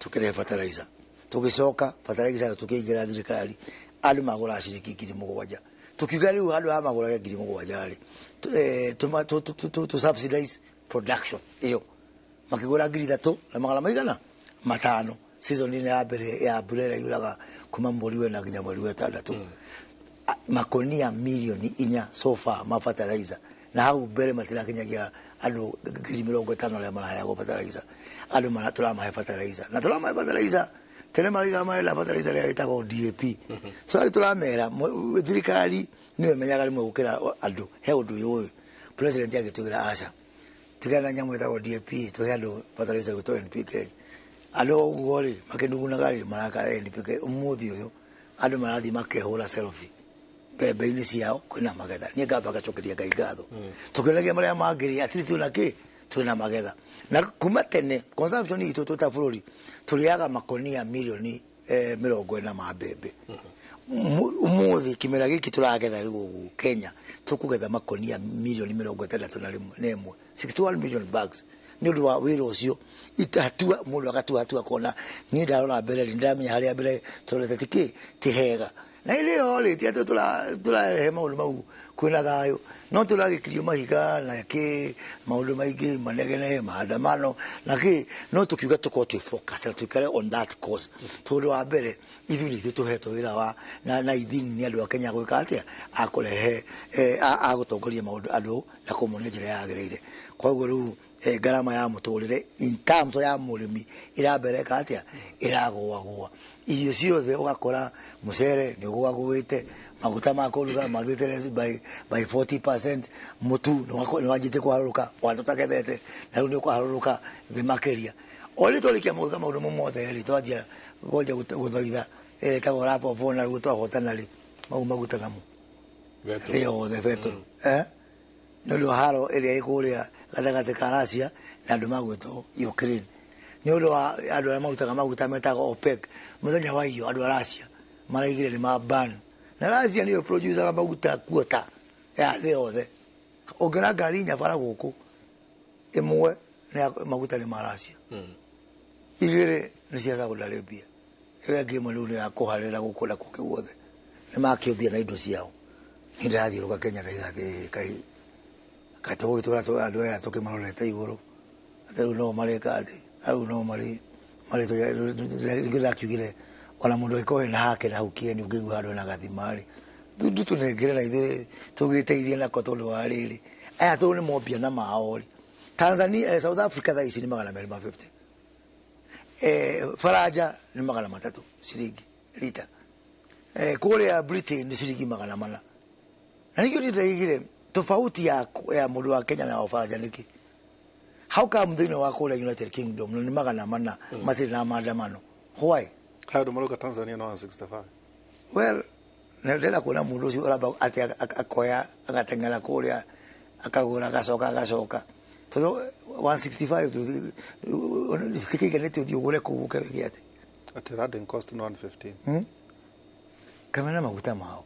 tũkĩrehe fertilizer, tũgĩcoka fertilizer tũkĩingĩra thirikari, andũ magũraga ciringi 7,000. Tukiuga rĩu handũ ha magũrage 7,000 rĩ, tũ subsidize production ĩyo, makĩgũra 3,500 season-inĩ ya mbere ya mbura ĩrĩa yuraga kuma mweri wena nginya mweri wa ĩtandatũ. Makonia mirioni 4 so far ma fertilizer, na hau mbere matirakinyagia andũ 50,000 arĩa maraheagwo fertilizer. Andũ tũramahe fertilizer, na tũramahe fertilizer tene maraiga marenda fertilizer ĩrĩa ĩtagwo DAP. So tũramera thirikari nĩyo ĩmenyaga rĩmwe gũkĩra andũ he ũndũ ũyũ. President agĩtwĩra aca, tigana na nyamũ ĩtagwo DAP, tũhe andũ fertilizer ĩgwĩtwo NPK. Andũ ũguo rĩ makĩnugunaga rĩ maraka NPK. Ũmũthĩ ũyũ andũ marathiĩ makehũra selfie mbembe-inĩ ciao kwĩna magetha. Niĩ ngamba ngacokeria Ngai ngatho, tũkĩonagia marĩa mangĩ rĩ, at least twĩna kĩ, twĩna magetha. Na kuma tene consumption itũ twĩ ta bũrũri tũrĩaga makonia mirioni 40 ma mbembe. Ũmũthĩ kĩmera gĩkĩ tũragetha rĩu ũguo Kenya tũkũgetha makonia mirioni 61, 61 million bags. Nĩ ũndũ wa wĩra ũcio hatua mũndũ agatua hatua akona niĩ ndarora mbere rĩ, nĩndĩramenya harĩa mbere tũrorete ti kĩ, ti hega. Na hĩndĩ ĩyo rĩ, ti atĩ tũrarehe maũndũ mau kwĩna thayũ, no tũragĩkirio mahiga na kĩ, maũndũ maingĩ manegene, maandamano na kĩ, no tũkiuga tũkorwo twĩ focus na tũikare on that course. Tondũ wa mbere ithuĩ nĩ ithuĩ tũhetwo wĩra wa na ithini nĩ andũ a Kenya gwĩka atĩa, a kũrehe a gũtongoria maũndũ andũ na kũmonia njĩra yagĩrĩire. Koguo rĩu ngarama ya mũtũrĩre in terms ya mũrĩmi ĩrambereka atĩa, ĩragũagũa. Irio ciothe ũgakora mũcere nĩ ũgũagũĩte, maguta ma kũruga mathiĩte by 40%, mũtu nĩ wanjĩtie kũharũrũka, watũtagethete na rĩu nĩ ũkũharũrũka thĩ makĩria. O rĩrĩ twarĩkia gwĩka maũndũ mau mothe rĩ, twanjia kwanja gũthoitha ĩrĩa ĩtagwo lap of honor, rĩu twahotana rĩ, mau maguta namo thĩ yothe betũrũ. Nĩ ũndũ wa haro ĩrĩa ĩ kũrĩa gatagatĩ ka Russia na andũ magwĩtwo Ukraine, nĩ ũndũ wa andũ arĩa marutaga maguta metagwo OPEC. Mũthenya wa iyo andũ a Russia maraigire nĩ ma ban, na Russia nĩyo producaga maguta kuota ya thĩ yothe. Ũngĩona ngari inya bara gũkũ, ĩmwe nĩ maguta nĩ ma Russia, igĩrĩ nĩ cia Saudi Arabia, ĩyo ĩngĩ ĩmwe rĩu nĩ ya kũharĩra gũkũ na kũngĩ guothe. Nĩ makĩũmbia na indo ciao. Niĩ ndĩrathiũrũka Kenya ndaiga atĩrĩrĩ kai kaĩ tũgũgĩtũra andũ aya tũkĩmarorete igũrũ atĩ rĩu no marĩka atĩ rĩu no marĩ marĩ nĩkĩo ndakiugire ona mũndũ angĩkorwo ena hake na hau kĩeni ũngĩigua handũ hena gathima rĩ tũnengere na ithuĩ tũgĩteithie nako tondũ wa rĩrĩ aya tondũ nĩ mombia na mao rĩ. Tanzania, South Africa thaa ici nĩ 250, Faranja nĩ 300 ciringi rita, kũrĩa Britain nĩ ciringi 400. Na nĩkĩo niĩ ndaigire tofauti ya mũndũ wa Kenya na wa Faranja nĩkĩ? How come thĩinĩ wa kũrĩa United Kingdom nĩ 400 matirĩ na maandamano? Why? Hayo ndo maroka Tanzania no 165. Well, ndĩrenda kuona mũndũ ũcio ũramba atĩ akoya agateng'era kũrĩa akagũra agacoka agacoka tondũ 165 citikĩiganĩte ũthiĩ ũgũre kũu ũke wĩke atĩ At landing cost no 115. Kamena maguta mao.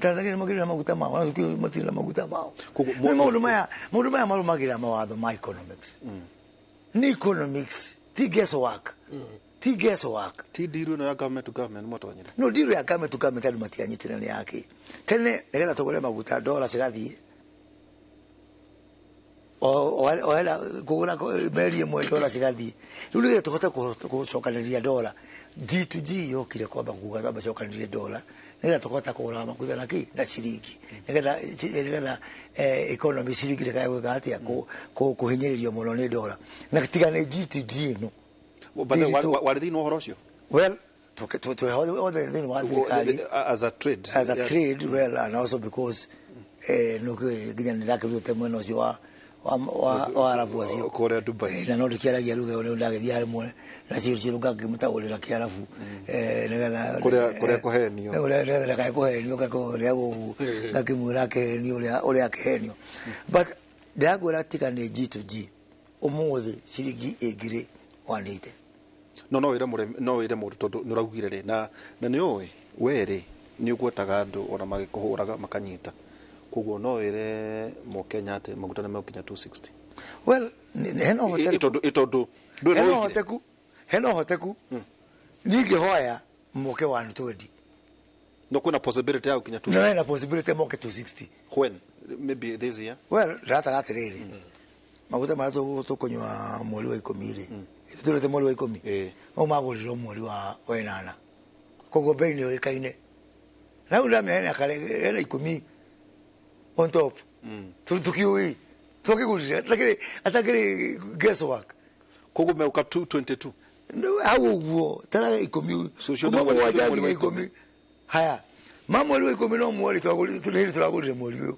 Tanzania nĩ makĩrĩ na maguta mao, na matirĩ na maguta mao. Nĩ maũndũ maya marũmagĩrĩra mawatho ma economics. Nĩ economics, ti guesswork. Ti guesswork. Ti deal ĩno ya government to government mwatonyire. No deal ya government to government andũ matianyitire nĩ yake. Tene nĩgetha tũgũre maguta dola cigathiĩ. Oera kũgũra meri ĩmwe dola cigathiĩ. Rĩu nĩgetha tũhote gũcokanĩrĩria dola G to G yokire kwamba kuga kwamba cokanĩrĩrie dola nĩgetha tũkahota kũgũra maguta na kĩ na ciringi nĩgetha economy ciringi ndĩkae gwĩka atĩa kũhinyĩrĩrio mũno nĩ dola na tiga nĩ G to G ĩno. But warĩ thĩinĩ wa ũhoro ũcio? Well, twĩ othe thĩinĩ wa thirikari as a trade. As a trade, well, and also because nĩkĩo nginya nĩndakĩrutĩte mwena ũcio wa Arabu acio kũrĩa Dubai. Na no ndĩkĩaragia lugha ĩyo nĩ ndagĩthiĩ hamwe na Churchill ngakĩmũtaũrĩra Kĩarabu nĩgetha Kũrĩa kũhenio. Nĩgetha ndakae kũhenio ngakũrĩa gũkũ ngakĩmwĩra akĩhenio ũrĩa akĩhenio. But ndĩrakwĩra tiga nĩ G to G ũmũthĩ ciringi ĩngĩrĩ 180. No wĩre mũrĩmi, no wĩre mũndũ tondũ nĩ ũraugire rĩ na nĩ ũĩ we rĩ nĩ ũgwetaga andũ ona magĩkũhũraga makanyita. Koguo no wĩre mũkenya atĩ maguta nĩ megũkinya 260. Well, hena ũhoteku. Ĩtondũ ndũrĩ Hena ũigire. ũhoteku. Hena ũhoteku. Ningĩhoya moke 120. No kwĩna possibility ya gũkinya 260. No hena possibility moke 260. When? Maybe this year? Well, ndĩratara atĩrĩrĩ. Maguta marĩa tũkũnyua mweri wa 10 rĩ. Tũtũrĩte mweri wa 10. Mau magũrirwo mweri wa 8. Koguo bei nĩ yũĩkaine. Na rĩu ndamenya hena 10 on top. Tũkiũĩ. Twakĩgũrire atakĩrĩ guesswork. Koguo meuka 222. Hau ũguo tara 10. So ũcio Kuma nĩ mweri mũgwanja wa nginya 10. 10. Haya. Ma mweri wa 10 no mweri twagũrire tũragũrire mweri ũyũ.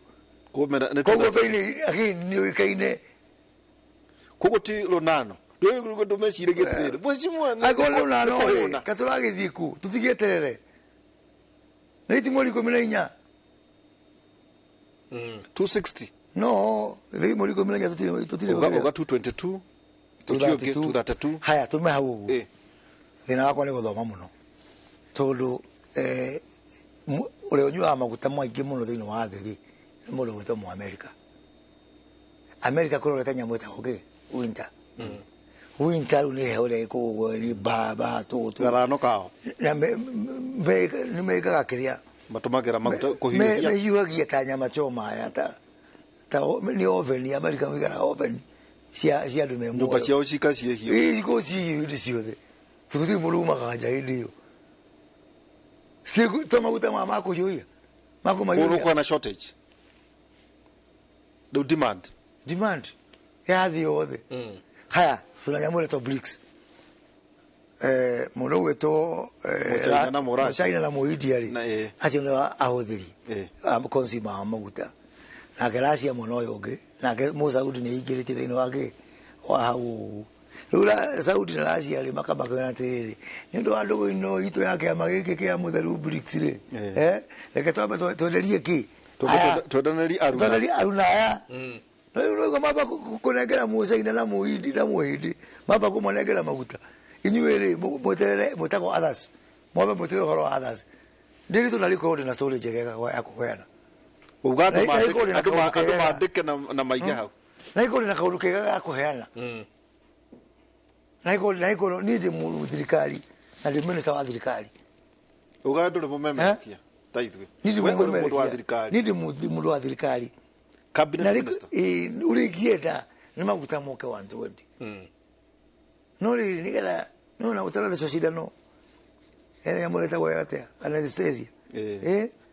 Koguo mena nĩ Koguo bei nĩ again nĩ yũĩkaine. Koguo ti rũnano. Ndũĩ ndũmeciragia atĩrĩrĩ. Mheshimiwa Angĩkorwo rũnano rĩ, kũhũna. ka tũragĩthiĩ kũ tũtigĩeterere. Nĩ ti mweri 14. 260. No, thĩ mweri 14 tũtirĩ. Uga 222. Ũcio ũngĩ 232. Haya tume hau ũguo. Thĩna wakwa nĩ gũthoma mũno. Tondũ ũrĩa ũnyuaga maguta maingĩ mũno thĩinĩ wa thĩ rĩ nĩ mũndũ ũgwĩtwo Mũamerika. Amerika kũrorete nyamũ ĩtagwo kĩ? Winter. Winter rĩu nĩ heho ĩrĩa ĩkũgwo nĩ mbamba tũtũ. Gathano kao. Na nĩ mekaga kĩrĩa Matũmagĩra maguta kũhiũhia. Mehiũhagia ta nyama choma ya ta nĩ oven. Amerika maikaraga oven cia andũ me muoyo. Nyũmba ciao cika ciĩhiũ. Ĩĩ cikoragwo ciĩhiũ hĩndĩ ciothe. Tũgũtirĩ mũndũ umaga nja hĩndĩ ĩyo. To maguta ma kũhiũhia. Ma kũmahiũhia. Kũndũ kwĩna shortage. Rĩu demand. Demand. Ya thĩ yothe. Haya, tuna nyamũ ĩretwo BRICS. Mũndũ ũgwĩtwo Mũchina na Mũrussia. Mũchina na Mũindia rĩ. Acio nĩo ahũthĩri. Consumer wa maguta. Nake Russia mwena ũyũ ũngĩ. Nake Mũsaudi nĩ aingĩrĩte thĩinĩ wa kĩ? Wa hau ũguo. Rĩu Saudi na Russia rĩ makamakĩona atĩrĩrĩ, nĩ ũndũ wa ndũgũ ĩno itũ ya kĩama gĩkĩ kĩa mũtheru BRICS rĩ. Reke twambe twenderie kĩ? Twendanĩrie aruna. Twenderie aruna aya. Rĩu rĩu mamba kũnengera Mũcaina na Mũhindi na Mũhindi, mamba kũmanengera maguta. Inyuĩ rĩ mweterere mwĩtagwo others. Mwambe mwĩtĩre ũhoro wa others. Ndĩritũ na rĩkorwo ndĩna story njega ya kũheana. Uga andũ mandĩke na maige hau. Na ikorwo ndĩna kaũndũ kega ga kũheana. Na ikorwo niĩ ndĩ mũndũ thirikari na ndĩ minister wa thirikari. Uga ndũrĩ mũmemerekia ta ithuĩ. We ũrĩ mũndũ wa thirikari. Niĩ ndĩ mũndũ wa thirikari. Cabinet minister. Ũrĩa ingĩenda nĩ maguta moke 120. No rĩrĩ nĩgetha nĩwona ũtarathecwo cindano hena nyamũ ĩtagwo atĩa anesthesia.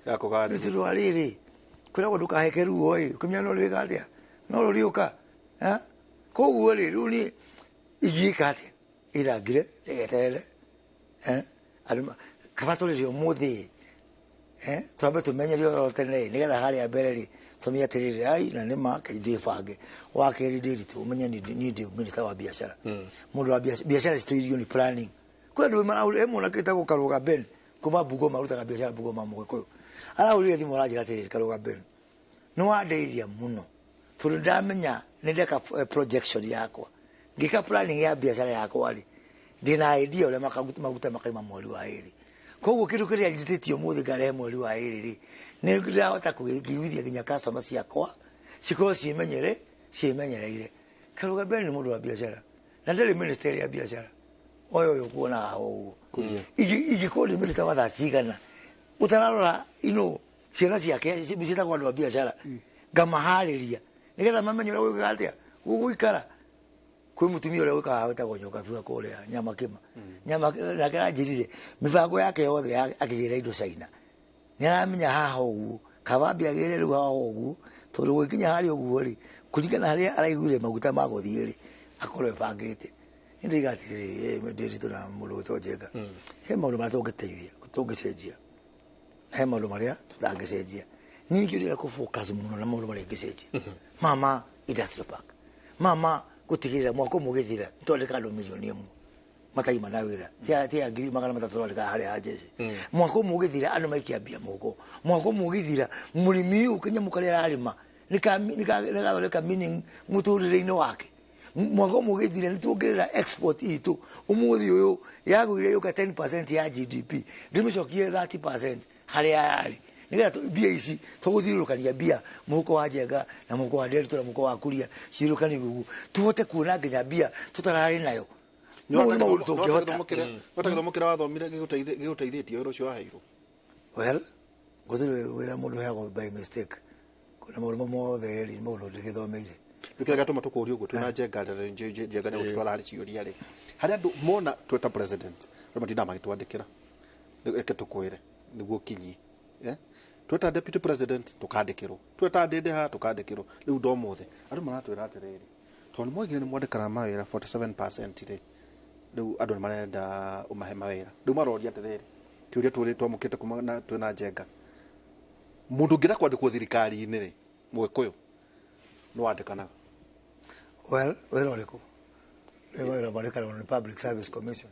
Ya kũgandia. Nĩ tondũ wa rĩrĩ kwĩragwo ndũkaheke ruo ĩ ũkĩmenya no rĩrĩka atĩa no rũrĩũka. Koguo rĩ rĩu niĩ ingĩka atĩa ithangire ndĩgeterere andũ kaba tũrĩre ũmũthĩ twambe tũmenyerie ũhoro tene nĩgetha harĩa mbere rĩ tũmenye atĩrĩrĩ ai na nĩ ma ndĩbange wa kerĩ ndĩritũ ũmenye niĩ ndĩ minister wa biacara. Mũndũ wa biacara citũ irio nĩ planning. Kwĩ andũ he mwanake wĩtagwo Karũga Ben kuma Bungoma arutaga biacara Bungoma Mũgĩkũyũ arahũrire thimũ aranjĩra atĩrĩrĩ Karũga Ben nĩ wandeithia mũno tondũ ndamenya nĩ ndeka projection yakwa ngĩka planning ya biacara yakwa rĩ ndĩna idea ũrĩa maguta makaima mweri wa ĩrĩ. Koguo kĩndũ kĩrĩa njĩtĩtie ũmũthĩ ngarehe mweri wa ĩrĩ rĩ nĩ ndĩrahota kũiguithia nginya customer ciakwa cikorwo ciĩmenyereire. Karũga Ben nĩ mũndũ wa biacara na ndarĩ minister ya biacara oyo ũyũ kuona haha ũguo ingĩkorwo ndĩ minister wa thaa cigana ũtararora ino ciana ciake ciĩtagwo andũ a biacara ngamaharĩria nĩgetha mamenye ũrĩa gwĩkaga atĩa gũgũikara. Kwĩ mũtumia ũrĩa wĩkaga wĩtagwo Nyokabi wa kũrĩa Nyamakĩma nake aranjĩrire mĩbango yake yothe akĩgĩra indo China nĩ aramenya haha ũguo kaba ambie agĩre rĩu haha ũguo tondũ gũgĩkinya harĩa ũguo rĩ kũringana harĩa araiguire maguta ma gũthiĩ rĩ akorwo ebangĩte. Nĩ ndĩiga atĩrĩrĩ ndĩritũ na mũndũ gwĩtwo Njenga he maũndũ marĩa tũngĩteithia tũngĩcenjia na he maũndũ marĩa tũtangĩcenjia. Niĩ nĩkĩo ndĩrenda kũ-focus mũno na maũndũ marĩa ingĩcenjia. Mama industrial park mama gũtigĩrĩra mwaka ũmwe ũgĩthira nĩtwandĩka andũ mirioni 1 mataima na wĩra ti a 300,000 tũrandĩka harĩa ha jeshi. Mwaka ũmwe ũgĩthira andũ maikia mbia mũhuko. Mwaka ũmwe ũgĩthira mũrĩmi ũyũ kĩnyamũ karĩa ararĩma nĩgathondeka meaning mũtũrĩre-inĩ wake. Mwaka ũmwe ũgĩthira nĩtuongerera export itũ ũmũthĩ ũyũ yagũire yũka 10% ya GDP ndĩmĩcokie 30% harĩa yarĩ nĩgetha mbia ici tũgũthiũrũrũkania mbia mũhuko wa Njenga na mũhuko wa Nderitu na mũhuko wa Kuria ciũrũkanie ũguo tũhote kuona nginya mbia tũtararĩ nayo. Mau nĩ maũndũ tũngĩhota. No ta gĩthomo kĩrĩa wathomire gĩgũteithĩtie wĩra ũcio waheirwo? Well, gũtirĩ wĩra mũndũ ũheagwo by mistake. Na maũndũ mothe rĩ nĩ maũndũ ndĩgĩthomeire. Nĩkĩo kĩrĩa gĩatũma tũkũrie ũguo twĩna Njenga Njenga nĩ gũtwara harĩ ciũria rĩ harĩa andũ mona tweta president andũ matindaga magĩtwandĩkĩra reke tũkwĩre nĩguo ũkinyie tweta deputy president tũkandĩkĩrwo tweta Ndĩndĩ haha tũkandĩkĩrwo rĩu ndomũthĩ andũ maratwĩra atĩrĩrĩ tondũ nĩ mwaigire nĩ mwandĩkaga mawĩra 47% rĩ rĩu andũ nĩ marenda ũmahe mawĩra rĩu maroria atĩrĩrĩ kĩũria tũrĩ twamũkĩte kuma na twĩna Njenga mũndũ ũngĩenda kwandĩkwo thirikari-inĩ rĩ Mũgĩkũyũ nĩ wandĩkanaga? Well, wĩra ũrĩkũ? Wĩra wandĩkanagwo nĩ Public Service Commission.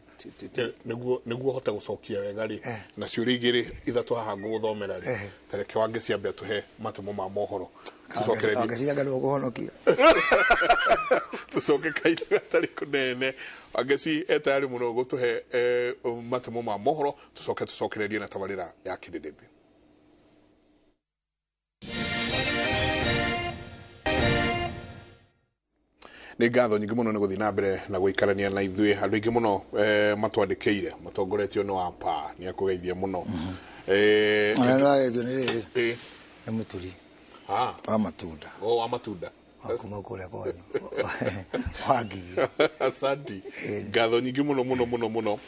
Nĩguo hote gũcokia wega rĩ na ciũria igĩrĩ ithatũ haha ngũgũthomera rĩ ta reke wangĩciambia tũhe matemo ma mohoro Wangĩcianga nĩ ũkũhonokia. Tũcoke kahinda gatarĩ kũnene Wangeci e tayari mũno gũtũhe matemo ma mohoro tũcoke tũcokererie na tabarĩra ya Kĩrĩrĩmbĩ. Nĩ ngatho nyingĩ mũno nĩ gũthiĩ na mbere na gũikarania na ithuĩ andũ aingĩ mũno matwandĩkĩire matongoretio nĩ wapa nĩ akũgeithia mũno. Nĩ rĩrĩ nĩ mũturi wa matunda. O wa matunda kuma kũrĩa kwanyu wa Ngigĩ. Asante. Ngatho nyingĩ mũno mũno mũno mũno.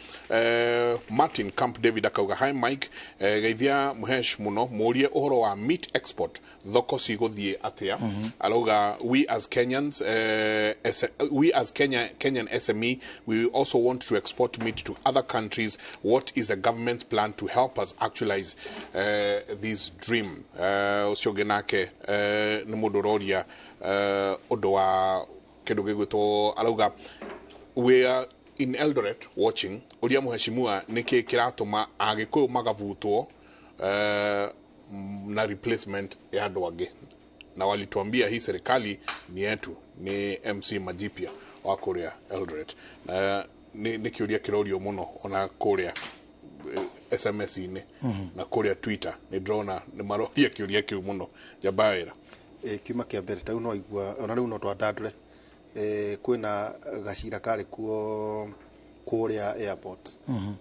Martin Camp David akauga hi Mike, geithia Muhesh mũno mũrie ũhoro wa meat export thoko cigũthiĩ atĩa. Arauga we as Kenyans we as Kenyan SME we also want to export meat to other countries. What is the government's plan to help us actualize this dream? Ũcio ũngĩ nake nĩ mũndũ ũroria ũndũ wa kĩndũ gĩgwĩtwo arauga we are in Eldoret watching ũria mũheshimiwa nĩkĩ kĩratũma Agĩkũyũ magavutwo na replacement ya andũ angĩ na walituambia hii serikali ni yetu. Ni MC Majipia wa kũrĩa Eldoret. Nĩ kĩũria kĩrorio mũno ona kũrĩa SMS-inĩ na kũrĩa Twitter nĩ ndĩrona nĩ maroria kĩũria kĩu mũno. Njamba wĩra kiuma kĩa mbere ta rĩu no igua ona rĩu no twandandũre kwĩna gacira karĩ kuo kũrĩa airport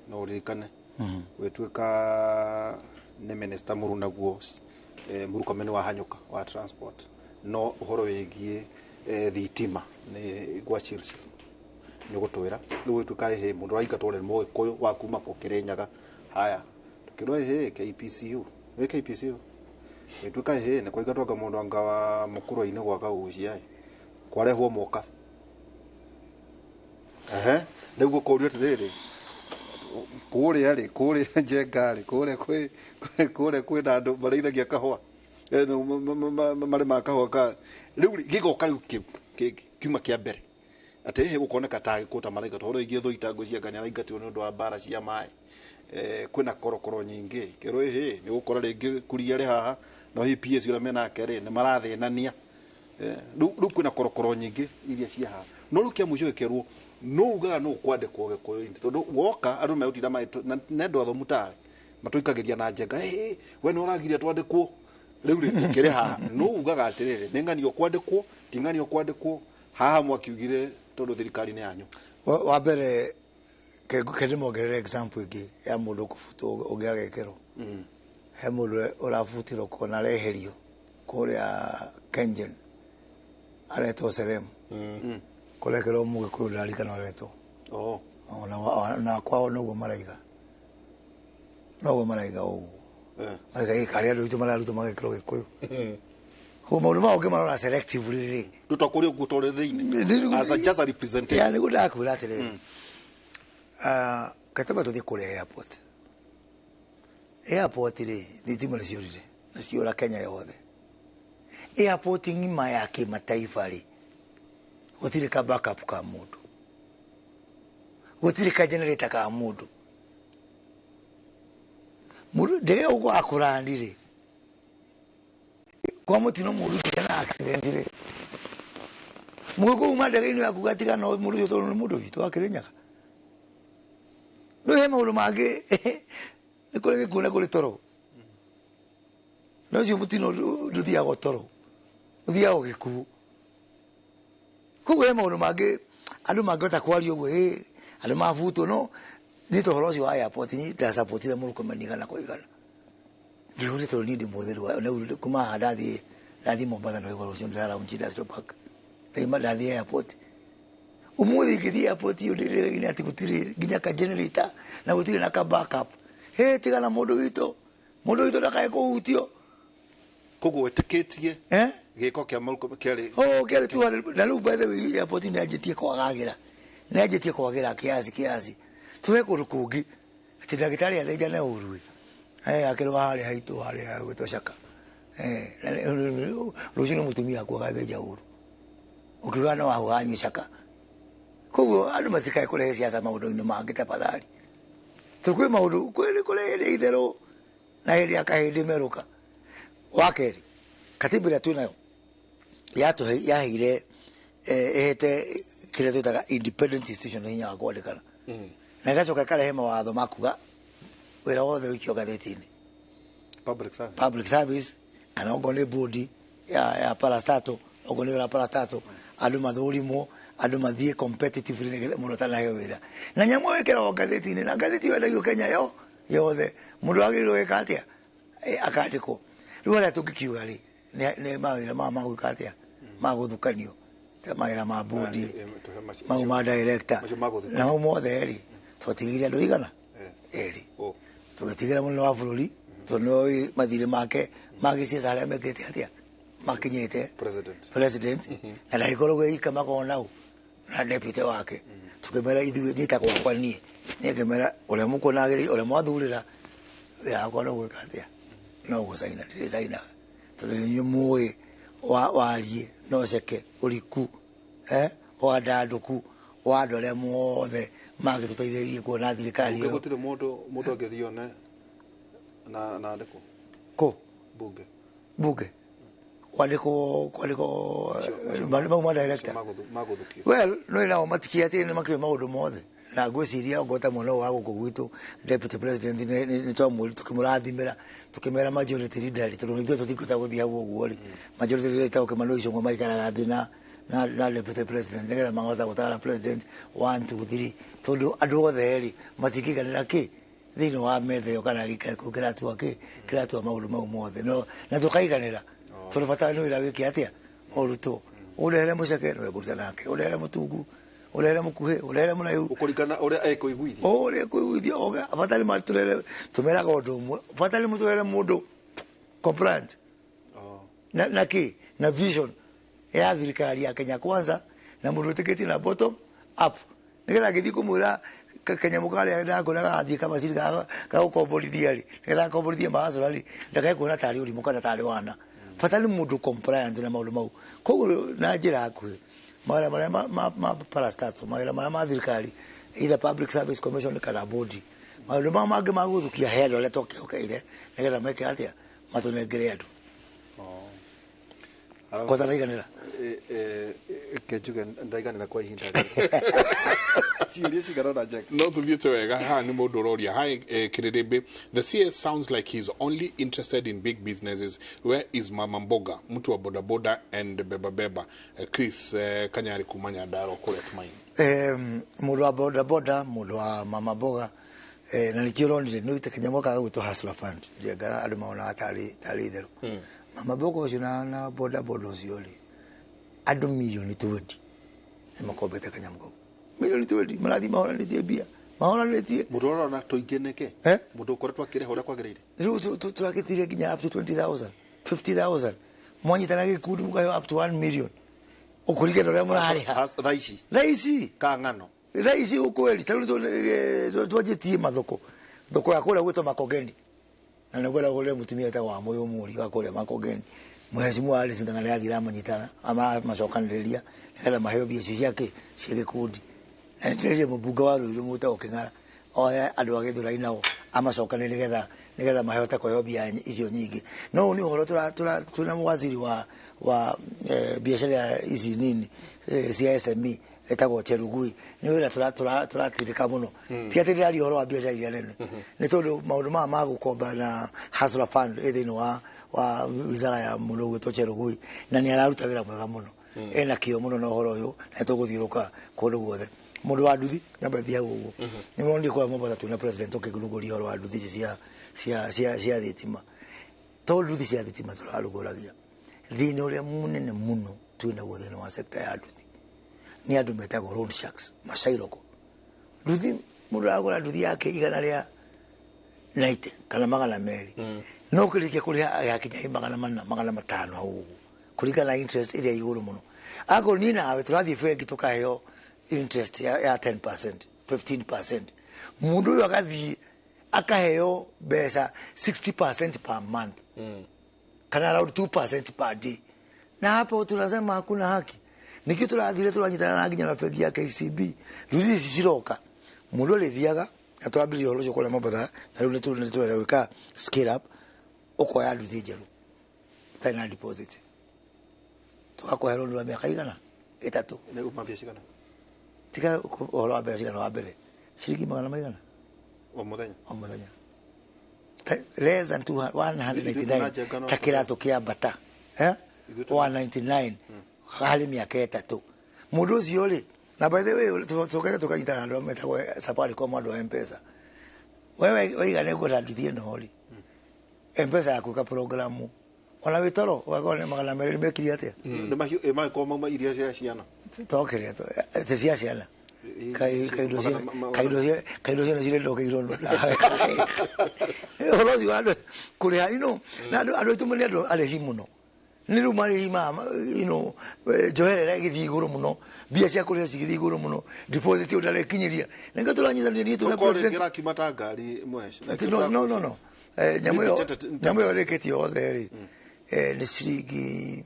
no ũririkane Gwĩtuĩka nĩ minister mũrunaguo, Murkomen wa hanyũka wa transport, no ũhoro wĩgiĩ thitima nĩ gwa Chelsea nĩ ũgũtwĩra. Rĩu gwĩtuĩka ĩhĩ mũndũ ũraingatwo rĩ Mũgĩkũyũ wa kuma kũ Kĩrĩnyaga. Haya, tukĩrwo ĩhĩ KPCU nĩ KPCU gwĩtuĩka ĩhĩ nĩ kwaingatwo anga mũndũ anga wa mũkũrwe-inĩ gwa Kagucia ĩ kwarehwo moka. Ehe, rĩu gũkũrio atĩrĩrĩ, kũrĩa rĩ, kũrĩa Njenga rĩ, kũrĩa kwĩ kũrĩa kwĩna andũ marĩithagia kahũa, no, marĩmaga kahũa ka rĩu rĩ, gĩgoka rĩu kĩu kĩngĩ kiuma kĩa mbere atĩ ĩhĩ gũkoneka ta gĩkũ ta maraingatwo ũhoro wĩgiĩ Thũita, ngwĩciria nĩ araingatirwo nĩ ũndũ wa mbara cia maĩ. Kwĩna korokoro nyingĩ kĩrwo ĩhĩ nĩ gũkora rĩngĩ kuria rĩ haha no hihi PS ũrĩa menake rĩ nĩ marathĩnania. Rĩu kwĩna korokoro nyingĩ iria cia haha, no rĩu kĩa mũico gĩkerwo no ugaga no kwandĩkwo Gĩkũyũ-inĩ tondũ woka andũ megũtinda na nĩ andũ athomu tawe matũikagĩria na njenga, "Ĩ, we nĩ ũragiria twandĩkwo." Rĩu rĩ ũkĩrĩ haha no ugaga atĩrĩrĩ, nĩ ng'anio kwandĩkwo ti ng'anio kwandĩkwo haha mwakiugire tondũ thirikari nĩ yanyu. Wa mbere ke ndĩmongerere example ĩngĩ ya mũndũ kũbutwo ũngĩ agekĩrwo. He mũndũ ũrabutirwo kona areherio kũrĩa Kengen aretwo Serem, kũrekerwo Mũgĩkũyũ ndarikana aretwo. Oh. Ona kwao noguo maraiga, noguo maraiga ũguo. Maraiga ĩ karĩa andũ aitũ mararutwo magekĩrwo Gĩkũyũ. Koguo maũndũ mau ũngĩmarora selectively rĩ, rĩu twakũria ũguo tũrĩ thĩinĩ as a just a representation. Ya nĩguo ndakwĩra atĩrĩrĩ, kataba tũthiĩ kũrĩa airport. Airport rĩ, thitima nĩ ciũrire na ciũra Kenya yothe. Airport ng'ima ya kĩmataifa rĩ, gũtirĩ ka backup ka mũndũ, gũtirĩ ka generator ka mũndũ. Mũndũ ndege ũguo akũrandi rĩ, kwa mũtino mũndũ ũngĩgĩa na accident rĩ, mũgĩkũyũ uma ndege-inĩ yaku gatiga no mũndũ ũcio tondũ nĩ mũndũ witũ wa Kĩrĩnyaga. Rĩu he maũndũ mangĩ nĩ kũrĩ gĩkuũ na kũrĩ toro, na ũcio mũtino ndũthiaga toro, ũthiaga gĩkuũ. Koguo he maũndũ mangĩ andũ mangĩhota kwaria ũguo, ĩ andũ mabutwo. No niĩ ta ũhoro ũcio wa airport niĩ ndasapotire Murkomen igana kwa igana. Ndĩrũrĩ tondũ niĩ ndĩ mũhũthĩri wa rĩu kuma haha ndathiĩ Mombatha ndaigua rũciũ ndĩraraunch industrial park, ndaima ndathiĩ airport. Ũmũthĩ ingĩthiĩ airport ĩyo ndĩrĩgine atĩ gũtirĩ nginya ka generator na gũtirĩ na ka backup. Hĩ, tiga na mũndũ witũ, mũndũ witũ ndakae kũhutio. Koguo wĩtĩkĩtie eh gĩko kĩa Murkomen kĩarĩ Oh, kĩarĩ 200. Na rĩu by the way airport nĩ yanjĩtie kwagagĩra, nĩ yanjĩtie kwagĩra kiasi kiasi. Tuhe kũndũ kũngĩ atĩ ndagĩtarĩ athĩnjane ũru ĩ akĩrwo harĩa haitũ harĩa gwĩtwo Shaka, rũciũ nĩ mũtumia aku agathĩnja ũru ũkiuga no hau hanyue Shaka. Koguo andũ matikae kũrehe siasa maũndũ-inĩ mangĩ tafadhali. Tondũ kwĩ maũndũ kwĩ kũrĩ hĩndĩ itherũ na hĩndĩ ya kahĩndĩ merũka. Wa kerĩ, katiba ĩrĩa twĩnayo yatũhe yaheire ĩhete kĩrĩa twĩtaga independent institution hinya wa kwandĩkana, na ĩgacoka ĩkarehe mawatho ma kuga wĩra wothe wĩikio ngathĩti-inĩ. Public service. Public service kana okorwo nĩ bodi ya parastatal, okorwo nĩ wĩra wa parastatal, andũ mathũrimwo, andũ mathiĩ competitively nĩgetha mũndũ atanaheo wĩra. Na nyamũ ĩyo ĩkĩragwo ngathĩti-inĩ, na ngathĩti ĩyo yendagio Kenya yo yothe. Mũndũ agĩrĩirwo gwĩka atĩa? Akandĩkwo. Rĩu harĩa tũngĩkiuga rĩ, nĩ mawĩra maya ma gwĩka atĩa, ma gũthukanio, ta mawĩra ma bodi, tũhe macio- mau ma director macio ma gũthukania. Na mau mothe rĩ, twatigĩire andũ igana erĩ. Oh. Tũgĩtigĩra mũnene wa bũrũri tondũ nĩwe wĩ mathirĩ make ma gĩciaca harĩa mekĩte atĩa makinyĩte. President. President na ndagĩkorwo ika makorwo nau na deputy wake. Tukĩmera ithuĩ niĩ ta gwakwa niĩ niĩ ngĩmera ũrĩa mũkuona agĩrĩire ũrĩa mwathurĩra wĩra wakwa no gwĩka atĩa no gũcaina ndĩrĩcainaga tondũ inyuĩ mũĩ wariĩ no ceke ũriku wandandũku wa andũ arĩa mothe mangĩtũteithĩrĩrie kuona thirikari Bunge ĩyo. Gũtirĩ mũndũ angĩthiĩ one na andĩkwo Kũ? Bunge. Bunge kwandĩkwo mau ma director. Magũthukio. Well, no nao matikia atĩ nĩ makĩũĩ maũndũ mothe, na ngwĩciria ongota mwena ũyũ wa gũkũ gwitũ deputy president nĩ twamwĩrire tũkĩmũrathimĩra tũkĩmera majority leader rĩ, tondũ ithuĩ tũtingĩhota gũthiĩ hau ũguo rĩ, majority leader ĩtagwo Kĩmani Ichung'wa maikaraga thĩ na deputy president nĩgetha makahota gũtara president 1 2 3, tondũ andũ othe rĩ matingĩiganĩra kĩ. Thĩinĩ wa metha ĩyo kana gĩikare kũu kĩratua kĩ kĩratua maũndũ mau mothe no na tũkaiganĩra tondũ bata nĩ wĩra wĩke atĩa ũrutwo ũrehere mũceke nĩwe ngũruta nake ũrehere mũtungu ũrehere mũkuhĩ ũrehere mũraihu Ũkũringana ũrĩa ekũiguithia. Ũrĩa kũiguithia oga bata nĩ matũrehere tũmeraga ũndũ ũmwe bata nĩ mũtũrehere mũndũ compliant na kĩ na vision ya thirikari ya Kenya Kwanza na mũndũ wĩtĩkĩtie na bottom up nĩgetha ngĩthiĩ kũmwĩra kanyamũ karĩa ndakona gagathiĩ kamacini gagũkomborithia rĩ nĩgetha akomborithie mahacũra rĩ ndakae kuona tarĩ ũrimũ kana tarĩ wana bata nĩ mũndũ compliant na maũndũ mau koguo na njĩra hakuhĩ mawĩra marĩa ma parastatal mawĩra marĩa ma thirikari either Public Service Commission kana bodi maũndũ mau mangĩ ma gũthukia he andũ arĩa twakĩhokeire nĩgetha meke atĩa matũnengere andũ kwanza ndaiganĩra. Ke njuge ndaiganĩra kwa ihinda rĩrĩ ciũria cigana ũna njega. No tuthiĩte wega haha nĩ mũndũ ũroria hi Kĩrĩrĩmbĩ, the CS sounds like he's only interested in big businesses. Where is mama mboga, mtu wa bodaboda and beba beba? Chris Kanyari kuma Nyandarua kũrĩa Tumaini. Mũndũ wa boda boda mũndũ wa mama mboga na nĩkĩo ũronire nĩ wĩte kanyamũ gaka gagwĩtwo Hustler Fund njengara andũ maonaga tarĩ itherũ mama mboga ũcio na boda boda ũcio rĩ andũ mirioni 20 nĩ makombete kanyamũ kau mirioni 20 marathiĩ mahoranĩtie mbia mahoranĩtie. Mũndũ ũrona tũingĩ nĩkĩ? Eh? Mũndũ ũkoretwo akĩrĩha ũrĩa kwagĩrĩire. Rĩu tũrakĩtire nginya up to 20,000 50,000 mwanyitana gĩkundi mũkaheo up to 1 million ũkũringana ũrĩa mũrarĩha. Thaa ici? Thaa ici. Ka ng'ano? Thaa ici ũkweri ta rĩu twanjĩtie mathoko thoko ya kũrĩa gwĩtwo Makongeni na nĩngwenda kũrĩa mũtumia wĩtagwo wa Mũyũ Mũri wa kũrĩa Makongeni mheshimiwa Alice Ng'ang'a nĩathire amanyitana amacokanĩrĩria nĩgetha maheo mbia icio ciake cia gĩkundi na nĩtũrĩrie mũmbunge wa Ruiru mwĩtagwo Kĩng'ara oye andũ a Gĩthũrai nao amacokanĩrĩrie nĩgetha mahote kũheo mbia icio nyingĩ no ũyũ nĩ ũhoro twĩna waziri wa biacara ici nini cia SME etagwo Cherugui nĩ wĩra tũratindĩka mũno ti atĩ ndĩraria ũhoro wa biacara iria nene nĩ tondũ maũndũ maya ma gũkomba na Hustler Fund ĩ thĩinĩ wa wizara ya mũndũ ũgwĩtwo Cherugui na nĩ araruta wĩra mwega mũno ena kĩo mũno na ũhoro ũyũ na tũgũthiũrũka kũndũ guothe mũndũ wa nduthi nyamba thiaga ũguo nĩ monire kũrĩa Mombatha twĩna president ũkĩrugũria ũhoro wa nduthi ici cia thitima to nduthi cia thitima tũrarugũragia thĩna ũrĩa mũnene mũno twĩnaguo thĩinĩ wa sekta ya nduthi nĩ andũ metagwo road sharks macairoko nduthi mũndũ aragũra nduthi yake 190 kana 200 no kĩrĩkia kũrĩha agakinya 400 500 hau ũguo kũringana na interest ĩrĩa igũrũ mũno akorwo niĩ nawe tũrathiĩ bengi tũkaheo interest ya 10% 15% mũndũ ũyũ agathiĩ akaheo mbeca 60% per month kana around 2% per day na hapo tunasema hakuna haki nikio tũrathire tũranyitana na nginya na bengi ya KCB nduthi ici ciroka mũndũ arĩthiaga na twambĩrĩria ũhoro ũcio kũrĩa Mombatha na rĩu nĩ tũrenda gwĩka scale up ũkoya nduthi njerũ ũtarĩ na deposit tũgakũhe rũni rwa mĩaka igana 3. Nĩ uma mbia cigana? Tiga ũhoro wa mbeca cigana wa mbere ciringi magana maigana. O mũthenya? O mũthenya. Less than 200 199 ta kĩratũ kĩa bata eh? Ithuĩ tũna- 199 harĩ mĩaka 3 mũndũ ũcio rĩ na by the way tũkete tũkanyitana na andũ metagwo Safaricom andũ a M-Pesa wewe waiga nĩ ngwenda nduthi ĩno rĩ M-Pesa yaku ĩka programu ona wĩ toro ũgakorwo nĩ 200 nĩ mekire atĩa. Nĩ mahiũ ĩ magĩkorwo mauma iria cia ciana. Tokĩrĩa te cia ciana kaindo ciana cirendokeirwo ũhoro ũcio wa andũ kũrĩha ino na andũ aitũ nĩ andũ arĩhi mũno nĩ rĩu marĩhi ma ino njoherera ĩgĩthiĩ igũrũ mũno mbia cia kũrĩha cigĩthiĩ igũrũ mũno deposit ĩyo ndarekinyĩria na nĩkĩo tũranyitanĩra niĩ tũna Ũkorwo president rĩngĩ ĩrakiuma ta ngari mwesh. No no no no nyamũ ĩyo nyamũ ĩyo ĩrĩkĩtie yothe rĩ nĩ ciringi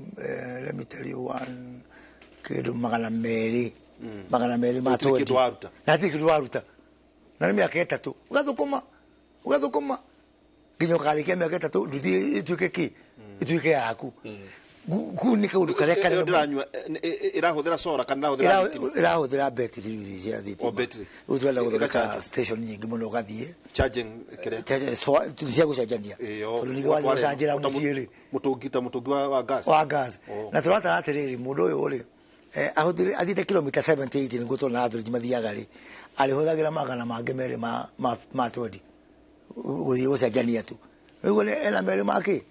let me tell you one kĩndũ 200 ma Gũtirĩ 20. kĩndũ waruta. Na hatirĩ kĩndũ waruta na nĩ mĩaka 3 ũgathũkũma nginya ũkarĩkia mĩaka 3 nduthi ĩtuĩke kĩ ĩtuĩke yaku kuu nĩ kaũndũ karĩa Ĩyo kanene mũno. ndĩranyua ĩrahũthĩra solar kana ĩrahũthĩra thitima? Ĩrahũthĩra betiri ici cia thitima. O betiri. Rĩu tũrenda gũthondeka Ĩgacharge. station nyingĩ mũno ũgathiĩ Charging kĩrĩa? Cia gũcenjania Ĩyo. tondũ ningĩ wathiĩ gũcanjĩra mũciĩ rĩ Mũtũngi ta mũtũngi wa gas. Wa gas. Oh. Na tũratara atĩrĩrĩ mũndũ ũyũ rĩ ahũthĩre athiĩte kilomita 78 nĩguo tũrona average mathiaga rĩ arĩhũthagĩra 200 ma 20. Gũthiĩ gũcenjania tu. Rĩu ena merĩ make?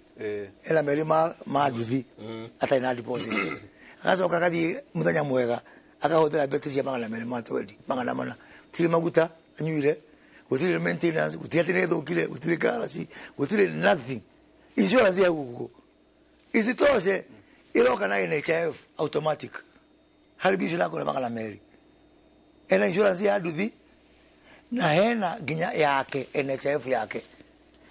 Ena merĩ ma nduthi atarĩ na deposit. Agacoka agathiĩ mũthenya mwega akahũthĩra betri cia 220, 400. Gũtirĩ maguta anyuire, gũtirĩ maintenance, gũtirĩ atĩ nĩ ĩthũkire, gũtirĩ karaci, gũtirĩ nothing. Insurance ya guguo. Isitoshe iroka na NHIF automatic. Harĩ bicu nakũrĩ 200. Ena insurance ya nduthi na hena nginya yake NHIF yake.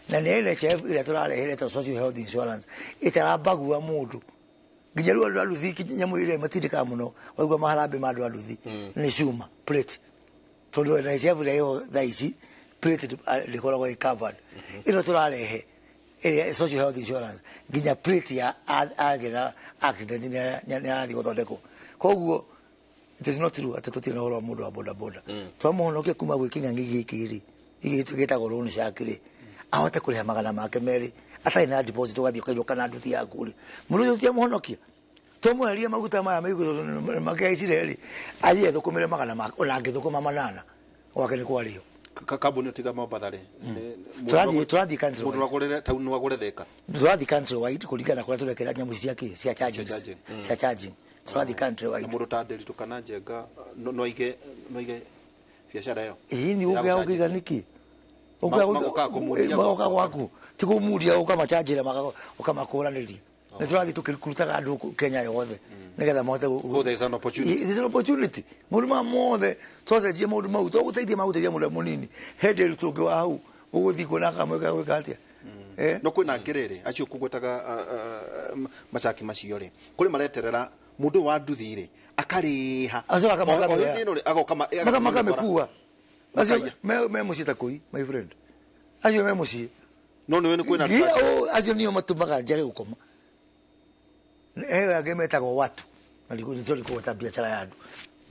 Na nĩ NHIF ĩrĩa tũrarehere ta social health insurance ĩtarambagua mũndũ. Nginya rĩu andũ a nduthi nyamũ ĩrĩa matindĩkaga mũno waigua maharambĩ ma andũ a nduthi nĩ cuma plate. Tondũ NHIF ĩrĩa ĩho thaa ici plate ndĩkoragwo ĩ covered. Ĩno tũrarehe ĩrĩa social health insurance nginya plate ya agĩra accident nĩ arathiĩ gũthondekwo. Koguo it is not true atĩ tũtirĩ na ũhoro wa mũndũ wa boda boda. Twamũhonokia kuma gwĩ kĩng'ang'i gĩkĩ rĩ, gĩkĩ gĩtagwo loan shark rĩ, ahote kũrĩha 200 atarĩ na deposit ũgathiĩ ũkainũka na nduthi yaku rĩ. Mũndũ ũcio tũtiamũhonokia. Twamweheria maguta maya maigũ makĩhaicire rĩ, athiĩ athũkũmĩre magana make ona angĩthũkũma 8 gwake nĩ kwarĩo. Kambuni tiga Mombatha rĩ. Tũrathiĩ country wide. Mũndũ agũrĩre tauni no agũre Thika. Tũrathiĩ country wide kũringana na kũrĩa tũrekera nyamũ cia kĩ cia charging. Cia charging. Tũrathiĩ country wide. Na mũndũ ta Nderitu kana Njenga no aige biacara ĩyo. Ĩĩ ni ũgĩa ũkĩiga nĩkĩ? Magoka gwaku. Ti kũmundia ũkamachanjĩra ũkamakũranĩria. Nĩ tũrathiĩ tũkĩrutaga andũ Kenya yothe nĩgetha mahote. There is an opportunity. There is an opportunity. Maũndũ maya mothe twacenjia maũndũ mau tũgũteithia magũteithia mũndũ mũnini. He Nderitu ũngĩ wa hau ũgũthiĩ kuona akamwĩka gwĩka atĩa. No kwĩna angĩ rĩrĩ acio kũgwetaga macaki macio rĩ kũrĩ mareterera mũndũ wa nduthi rĩ akarĩha agoka makamĩkua. Acio me mũciĩ ta kũi my friend. Acio me mũciĩ. No nĩ kwĩna acio nĩo matũmaga njage gũkoma. He angĩ metagwo watu na ndikũgweta kũgweta biacara ya andũ.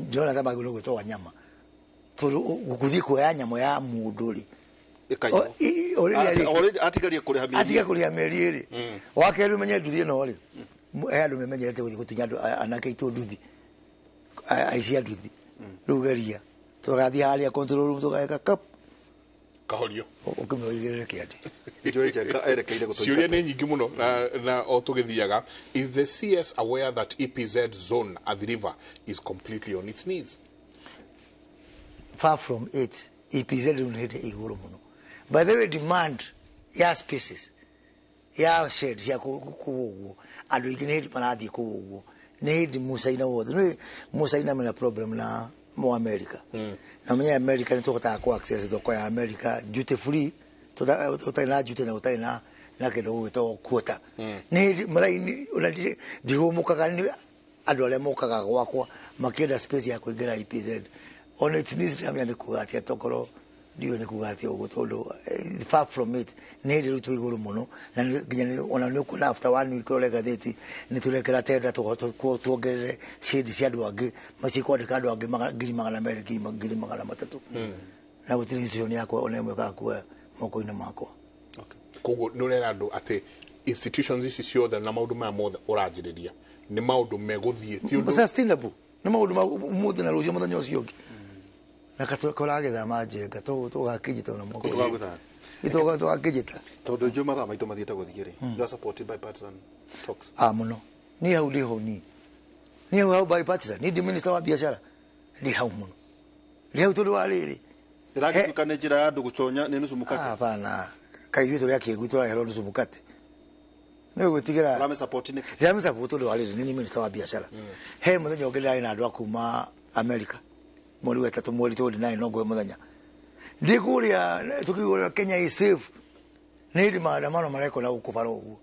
Ndĩrona ta magĩrĩirwo gwĩtwo wanyama. Tondũ gũthiĩ kuoya nyamũ ya mũndũ rĩ atigarie kũrĩha mĩeri. Atige kũrĩha mĩeri ĩrĩ. Wa kerĩ ũmenye nduthi ĩno rĩ, he andũ memenyerete gũthiĩ gũtunya andũ anake aitũ nduthi, aici a nduthi. Rĩu geria tũgathiĩ harĩa control room tũgeka kap kahorio ũkĩmĩoigĩrĩre kĩande. Njũĩ Njenga erekeire gũtũingata. Ciũria nĩ nyingĩ mũno na o tũgĩthiaga. Is the CS aware that EPZ zone at the river is completely on its knees? Far from it. EPZ rĩu nĩ hĩndĩ igũrũ mũno. By the way, demand ya spaces ya shed cia kũu ũguo andũ aingĩ nĩ hĩndĩ marathiĩ kũu ũguo. Nĩ hĩndĩ Mũcaina wothe nĩ Mũcaina mena problem na mo America. Na menye America nĩ tũhotaga kũ access thoko ya America duty free tũtarĩ na duty na gũtarĩ na kĩndũ gũgĩtwo quota. Nĩ hĩndĩ maraini ona ndihũmũkaga nĩ andũ arĩa mokaga gwakwa makĩenda space ya kũingĩra EPZ. On its knees ndĩramenya nĩ kuga atĩa tokorwo ndiũĩ nĩ kuga atĩa ũguo tondũ far from it nĩ hĩndĩ rĩu twĩ igũrũ mũno na nginya ona nĩ ũkuona after one week ũrore ngathĩti nĩ tũrekĩra tenda tuongerere shade cia andũ angĩ macikwandĩka andũ angĩ 200,000 300,000 na gũtirĩ institution yakwa ona ĩmwe ĩgakuoya moko-inĩ makwa. Koguo nĩ ũrera andũ atĩ institutions ici ciothe na maũndũ maya mothe ũranjĩrĩria nĩ maũndũ megũthiĩ ti ũndũ sustainable nĩ maũndũ ma ũmũthĩ na rũciũ mũthenya ũcio ũngĩ. Na kũragĩthama Njenga tũgakĩnjita ona mwaka ũcio. Tũgakĩnjita. Tondũ njũĩ mathaa maitũ mathiĩte gũthiĩ rĩ, you are supported by partisan talks. Mũno. Niĩ hau ndĩ ho niĩ. Niĩ hau bipartisan, niĩ ndĩ minister wa biacara. Ndĩ hau mũno. Ndĩ hau tondũ wa rĩrĩ. Ĩragĩtuĩka nĩ njĩra ya andũ gũtonya nĩ nusu mũkate. Hapana. Kaĩ ithuĩ tũrĩ akĩgu tũraherwo nusu mũkate. Nĩ ũgwĩtigĩra. Ũramĩsupport nĩkĩ? Ndĩramĩsupport tondũ wa rĩrĩ, nĩ minister wa biacara. He mũthenya ũngĩ ndĩrarĩ na andũ a kuma America. Mweri wa ĩtatũ mweri 29 no ngwe mũthenya. Ndĩ kũrĩa tũkĩigua Kenya is safe. Nĩ hĩndĩ maandamano marekwo na gũkũ bara ũguo.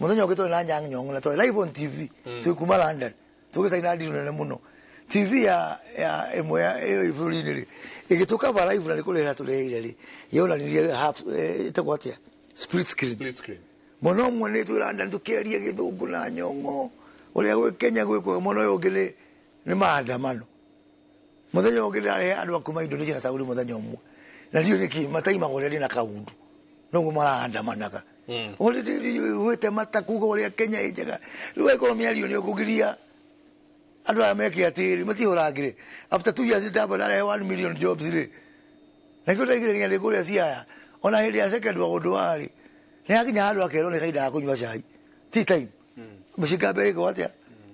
Mũthenya ũngĩ twarĩ na Anyang' Nyong'o na twarĩ live on TV twĩ kuma London. Tũgĩcaina deal nene mũno. TV ya ĩmwe ya ĩyo bũrũri-inĩ rĩ ĩgĩtũkaba live na nĩ kũrĩhĩra tũrĩhĩire rĩ yonanirie half ĩtagwo atĩa split screen. Split screen. Mũno ũmwe nĩ twĩ London tũkĩaria gĩthũngũ na Nyong'o ũrĩa gwĩ Kenya gwĩ kwega mũno ũyũ ũngĩ nĩ maandamano. Mũthenya ũngĩ ndĩrarehe andũ a kuma Indonesia na Saudi mũthenya ũmwe. Na ndiũĩ nĩkĩ mataimaga ũrĩa ndĩna kaundu. Noguo maraandamanaga. Ũrĩ mata kuga ũrĩa Kenya ĩ njega. Rĩu angĩkorwo mĩario nĩ ũkũgiria andũ aya meke atĩrĩ matihũrangĩre. After 2 years ndamba ndarehe 1 million jobs rĩ. Na kĩo ndaigire nginya ndĩ kũrĩa Siaya. Ona hĩndĩ ya second world war rĩ, nĩ hakinya handũ akerwo nĩ kahinda ga kũnyua cai, tea time. Mũcinga ĩgwo atĩa?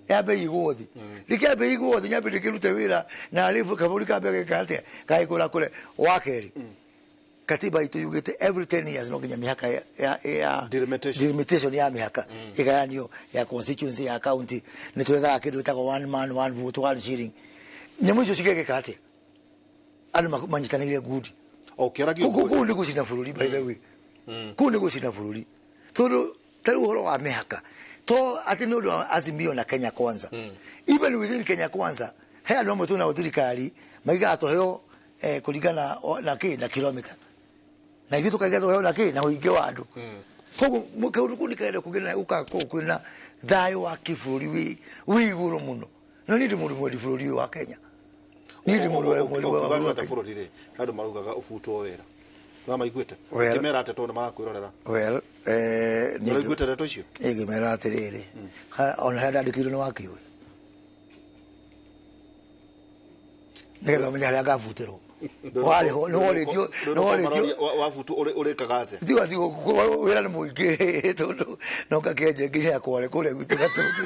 Yambe igwo thĩ. Rĩkĩambe igwo thĩ, nyambe ndĩkĩrute wĩra na rĩ kabũrũri kambe geka atĩa? Gagĩkũra kũre. Wa kerĩ, katiba itũ yugĩte every 10 years no nginya mĩhaka ya Delimitation. Delimitation ya mĩhaka ĩgayanio ya constituency, ya county. Nĩ twethaga kĩndũ gĩtagwo one man, one vote, one shilling. Nyamũ icio cigekĩka atĩa? Andũ manyitanĩire ngundi. O kĩaragia. Kũu nĩ gũcina bũrũri, by the way. Kũu nĩ gũcina bũrũri, tondũ ta rĩu ũhoro wa mĩhaka to atĩ nĩ ũndũ wa Azimio na Kenya Kwanza. Even within Kenya Kwanza he andũ amwe twĩnao thirikari maigaga tũheo kũringana na kĩ na kilomita, na ithuĩ tũkaiga tũheo na kĩ na ũingĩ wa andũ. Koguo kaũndũ kau nĩ karenda kũgĩa na gũgakorwo kwĩna thayũ wa kĩbũrũri wĩ igũrũ mũno. Na niĩ ndĩ mũndũ mwendi bũrũri ũyũ wa Kenya. Niĩ ndĩ mũndũ mwendi wa bũrũri wa wa Kenya. Bũrũri rĩ, andũ maraugaga ũbutwo wĩra no maiguĩte. Well- Kĩmera atĩ tondũ nĩ marakwĩrorera. Well, niĩ Nĩũraiguĩte ndeto icio? Ĩngĩmera atĩrĩrĩ, ona harĩa ndandĩkĩirwo nĩ wakiwe nĩgetha ũmenye harĩa ngabutĩrwo. Warĩho nĩworĩtio nĩworĩtio. Wabutwo ũrĩkaga atĩa? Tiga tiga, wĩra nĩ mũingĩ, tondũ no ngakĩenje nginya kware kũrĩa gwitũ Gatũndũ.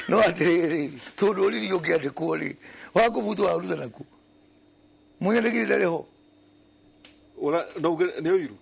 No atĩrĩrĩ, tondũ ũririe ũngĩandĩkwo rĩ, wakũbutwo waruta naku mũnyandĩkithie ndarĩ ho. No uge nĩ ũiru.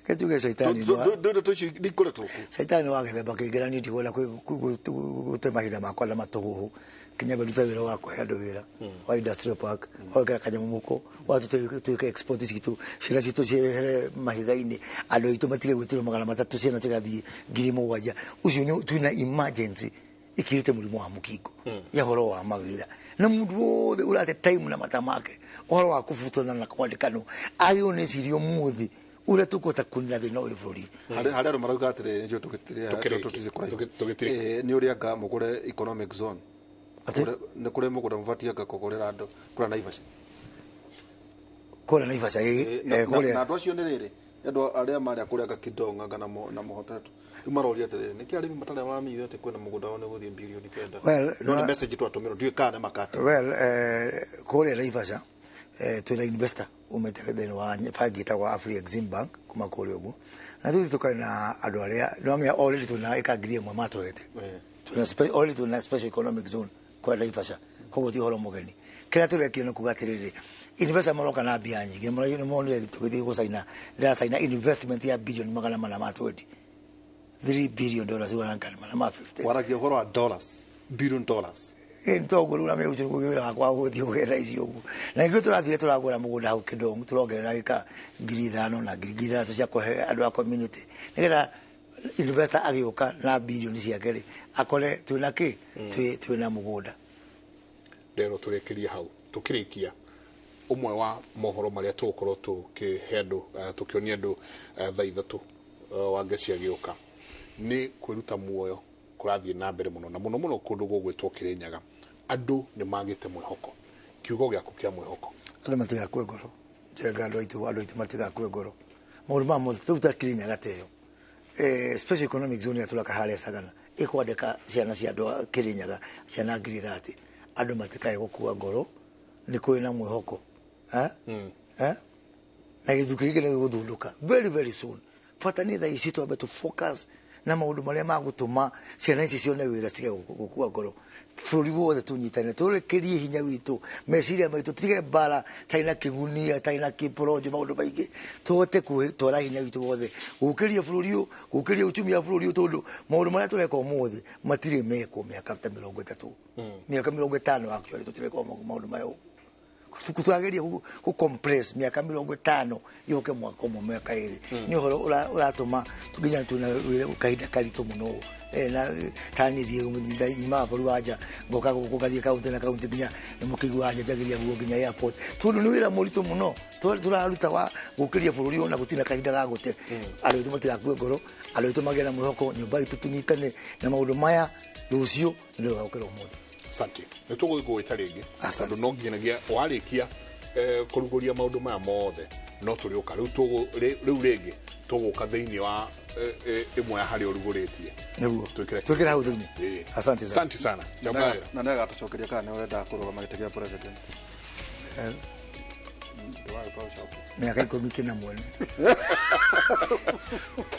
Reke njuge caitani Ndeto icio nĩ ikoretwo kuo. Caitani wa gĩthemba kĩngĩ, na niĩ ndikwenda gũte mahinda makwa na matũhũhũ. Kinya ndute wĩra wa kũhe andũ wĩra wa industrial park, wekĩra kanyamũ mũko wa tuĩke export citũ, ciana citũ ciehere mahiga-inĩ, andũ aitũ matige gwĩtĩrwo 300, ciana cigathiĩ 7,000. Ũcio nĩ twĩna emergency ĩkirĩte mũrimũ wa mũkingo ya ũhoro wa mawĩra, na mũndũ wothe ũrate time na mata make ũhoro wa kũbutana na kwandĩkanwo agĩrĩirwo nĩ cirio ũmũthĩ ũrĩa tũkũhota kũnina thĩna ũyũ bũrũri. Harĩ andũ marauga atĩrĩrĩ, nĩcio Tũkĩrĩkie. tũthiĩ kũraihu. Tũgĩtirĩkie. Nĩ ũrĩa anga mũgũre economic zone. Atĩ? Nĩ kũrĩ mũgũnda mũbatiĩ anga kũgũrĩra andũ kũrĩa Naivasha. Kũrĩa Naivasha, ĩ. Na Kũrĩa andũ acio nĩ rĩrĩ, nĩ andũ arĩa marĩa kũrĩa anga Kidong anga na Mũhoteto. Rĩu maroria atĩrĩrĩ, nĩkĩ arĩmi matarĩ maramenyithio atĩ kwĩna mũgũnda wao nĩ gũthiĩ 9 bilioni? Well, No nĩ message twatũmĩrwo, ndiũĩ kana nĩ makati. Well, kũrĩa Naivasha twĩna investor umĩte thĩinĩ wa bengi ĩtagwo Afri Exim Bank kuma kũrĩa ũguo, na tũthiĩ tũkarĩ na andũ arĩa nĩwamenya already twĩna ĩka 1,000 matũhete. Twĩna already twĩna special economic zone kũrĩa Naivasha, koguo ti ũhoro mũgeni. Kĩrĩa tũrekire nĩ kuga atĩrĩrĩ, investor maroka na mbia nyingĩ. Nĩmonire tũgĩthiĩ gũcaina, ndĩracaina investment ya bilioni 420, $3 billion, 450. Waragia ũhoro wa dollars, billion dollars. Ĩ toguo rĩu na ũcio nĩguo wĩra wakwa wa gũthiĩ gũgetha icio ũguo, na nĩkĩo tũrathire tũragũra mũgũnda hau Kĩndong, tũrongerera gĩka 5,000 na 6,000 cia kũhe andũ a community, nĩgetha investor agĩũka na bilioni ciake rĩ, akore twĩna kĩ, twĩna mũgũnda. Ndero tũrĩkĩrie hau. Tũkĩrĩkia, ũmwe wa mohoro marĩa tũgũkorwo tũkĩhe andũ, tũkĩonia andũ thaa 3 wa ngeci agĩũka, nĩ kwĩruta muoyo kũrathiĩ na mbere mũno na mũno mũno kũndũ gũgwĩtwo Kĩrĩnyaga. Andũ nĩ magĩte mwĩhoko. Kiugo gĩaku kĩa mwĩhoko? Andũ matigakue ngoro. Njenga andũ aitũ matigakue ngoro. Maũndũ maya mothe rĩu ta Kĩrĩnyaga ta ĩyo, special economic zone ĩrĩa tũraka harĩa Sagana ĩkwandĩka ciana cia andũ a Kĩrĩnyaga, ciana 30,000. Andũ matikae gũkua ngoro, nĩ kũrĩ na mwĩhoko. Eh? Eh? Na gĩthukĩ gĩkĩ nĩ gĩgũthundũka very very soon. Bata nĩ thaa ici twambe tũ focus na maũndũ marĩa magũtũma ciana ici cione wĩra, citige gũkua ngoro. Bũrũri wothe tũnyitane, tũrekerie hinya witũ, meciria maitũ, tũtige mbara tarĩ na kĩgunia, tarĩ na kĩboronjo, maũndũ maingĩ. Tũhote gũtwara hinya witũ wothe gũkĩria bũrũri ũyũ, gũkĩria uchumi wa bũrũri ũyũ, tondũ maũndũ marĩa tũreka ũmũthĩ matirĩ mekwo mĩaka ta 30, mĩaka 50. Actually tũtireka maũndũ maya ũguo. Tũrageria gũ compress mĩaka 50 yũke mwaka ũmwe, mĩaka 2. Nĩ ũhoro ũratũma nginya twĩna wĩra kahinda karitũ mũno. Na tani thiĩ nyumaga bũrũri wa nja, ngoka gũkũ, ngathiĩ kaunti na kaunti, nginya nĩ mũkĩiguaga njanjagĩria guo nginya airport, tondũ nĩ wĩra mũritũ mũno tũraruta wa gũkĩria bũrũri ũyũ, na gũtirĩ na kahinda ga gũte. Andũ aitũ matigakue ngoro, andũ aitũ magĩe na mwĩhoko, nyũmba itũ tũnyitane na maũndũ maya rũciũ nĩ rũgagũkĩra ũmũthĩ. Asante, nĩ tũgũthiĩ gũgwĩta rĩngĩ. Asante. Tondũ no nginyagia warĩkia kũrugũria maũndũ maya mothe, no tũrĩũka rĩu rĩu rĩngĩ tũgũka thĩinĩ wa ĩmwe ya harĩa ũrugũrĩtie. Nĩguo. Twĩkĩre. Twĩkĩre hau thĩinĩ. Ĩĩ. Asante sana. Asante sana. Chapa wĩra. Na nĩ agatũcokeria kana nĩ ũrenda kũrũgama gĩtĩ kĩa president. Ndũgagĩtwa ũcoke. Mĩaka 10 kĩna mwene.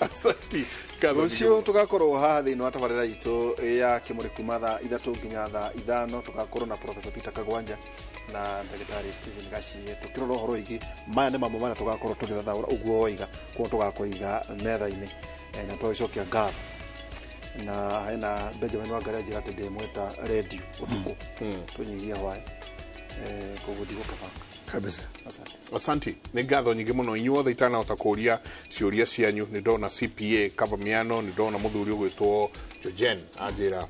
Asanti, ngatho nyingĩ. Rũciũ tũgakorwo haha thĩinĩ wa tabarĩra itũ ya kĩmũrĩ kuma thaa 3 nginya thaa 5. Tũgakorwo na Professor Peter Kagwanja na ndagĩtarĩ Stephen Gachie tũkĩrora ũhoro wĩgiĩ maya nĩ mamwe marĩa tũgakorwo tũgĩthathaũra ũguo woiga koguo tũgakũiga metha-inĩ. Na twagĩcokia ngatho na hena Benjamin Wangari anjĩra atĩ ndĩmwĩta redio ũtukũ tũnyihie hwaĩ. Koguo ndigũkĩbanga. Kabisa. Asante. Asanti, nĩ ngatho nyingĩ mũno inyuothe. Itanahota kũria ciũria cianyu, nĩ ndona CPA Kavamiano, nĩ ndona mũthuri ũgwĩtwo Jojen anjĩra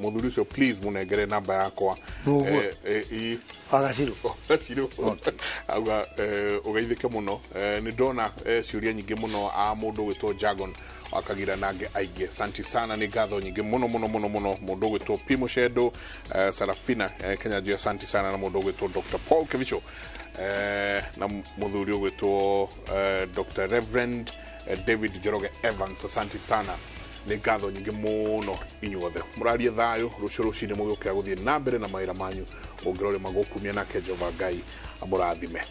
mũthuri ũcio please mũnengere namba yakwa. Nũguo? Ĩ. Wagacirũ. Gacirũ auga ũgeithĩke mũno. Nĩ ndona ciũria nyingĩ mũno a mũndũ ũgwĩtwo Jagon wakagira nangĩ aingĩ. Asanti sana, nĩ ngatho nyingĩ mũno mũno mũno mũno. Mũndũ ũgwĩtwo P Mũcendo, Sarafina Kenya Njui, asanti sana, na mũndũ ũgwĩtwo Dr Paul Kibicho na mũthuri ũgwĩtwo Dr Reverend David Njoroge Evans, asanti sana, nĩ ngatho nyingĩ mũno inyuothe. Mũrarie thayũ rũciũ rũcinĩ mũgĩũkĩra gũthiĩ na mbere na mawĩra manyu. Ũngĩrore magũkumia nake Jehova Ngai amũrathime.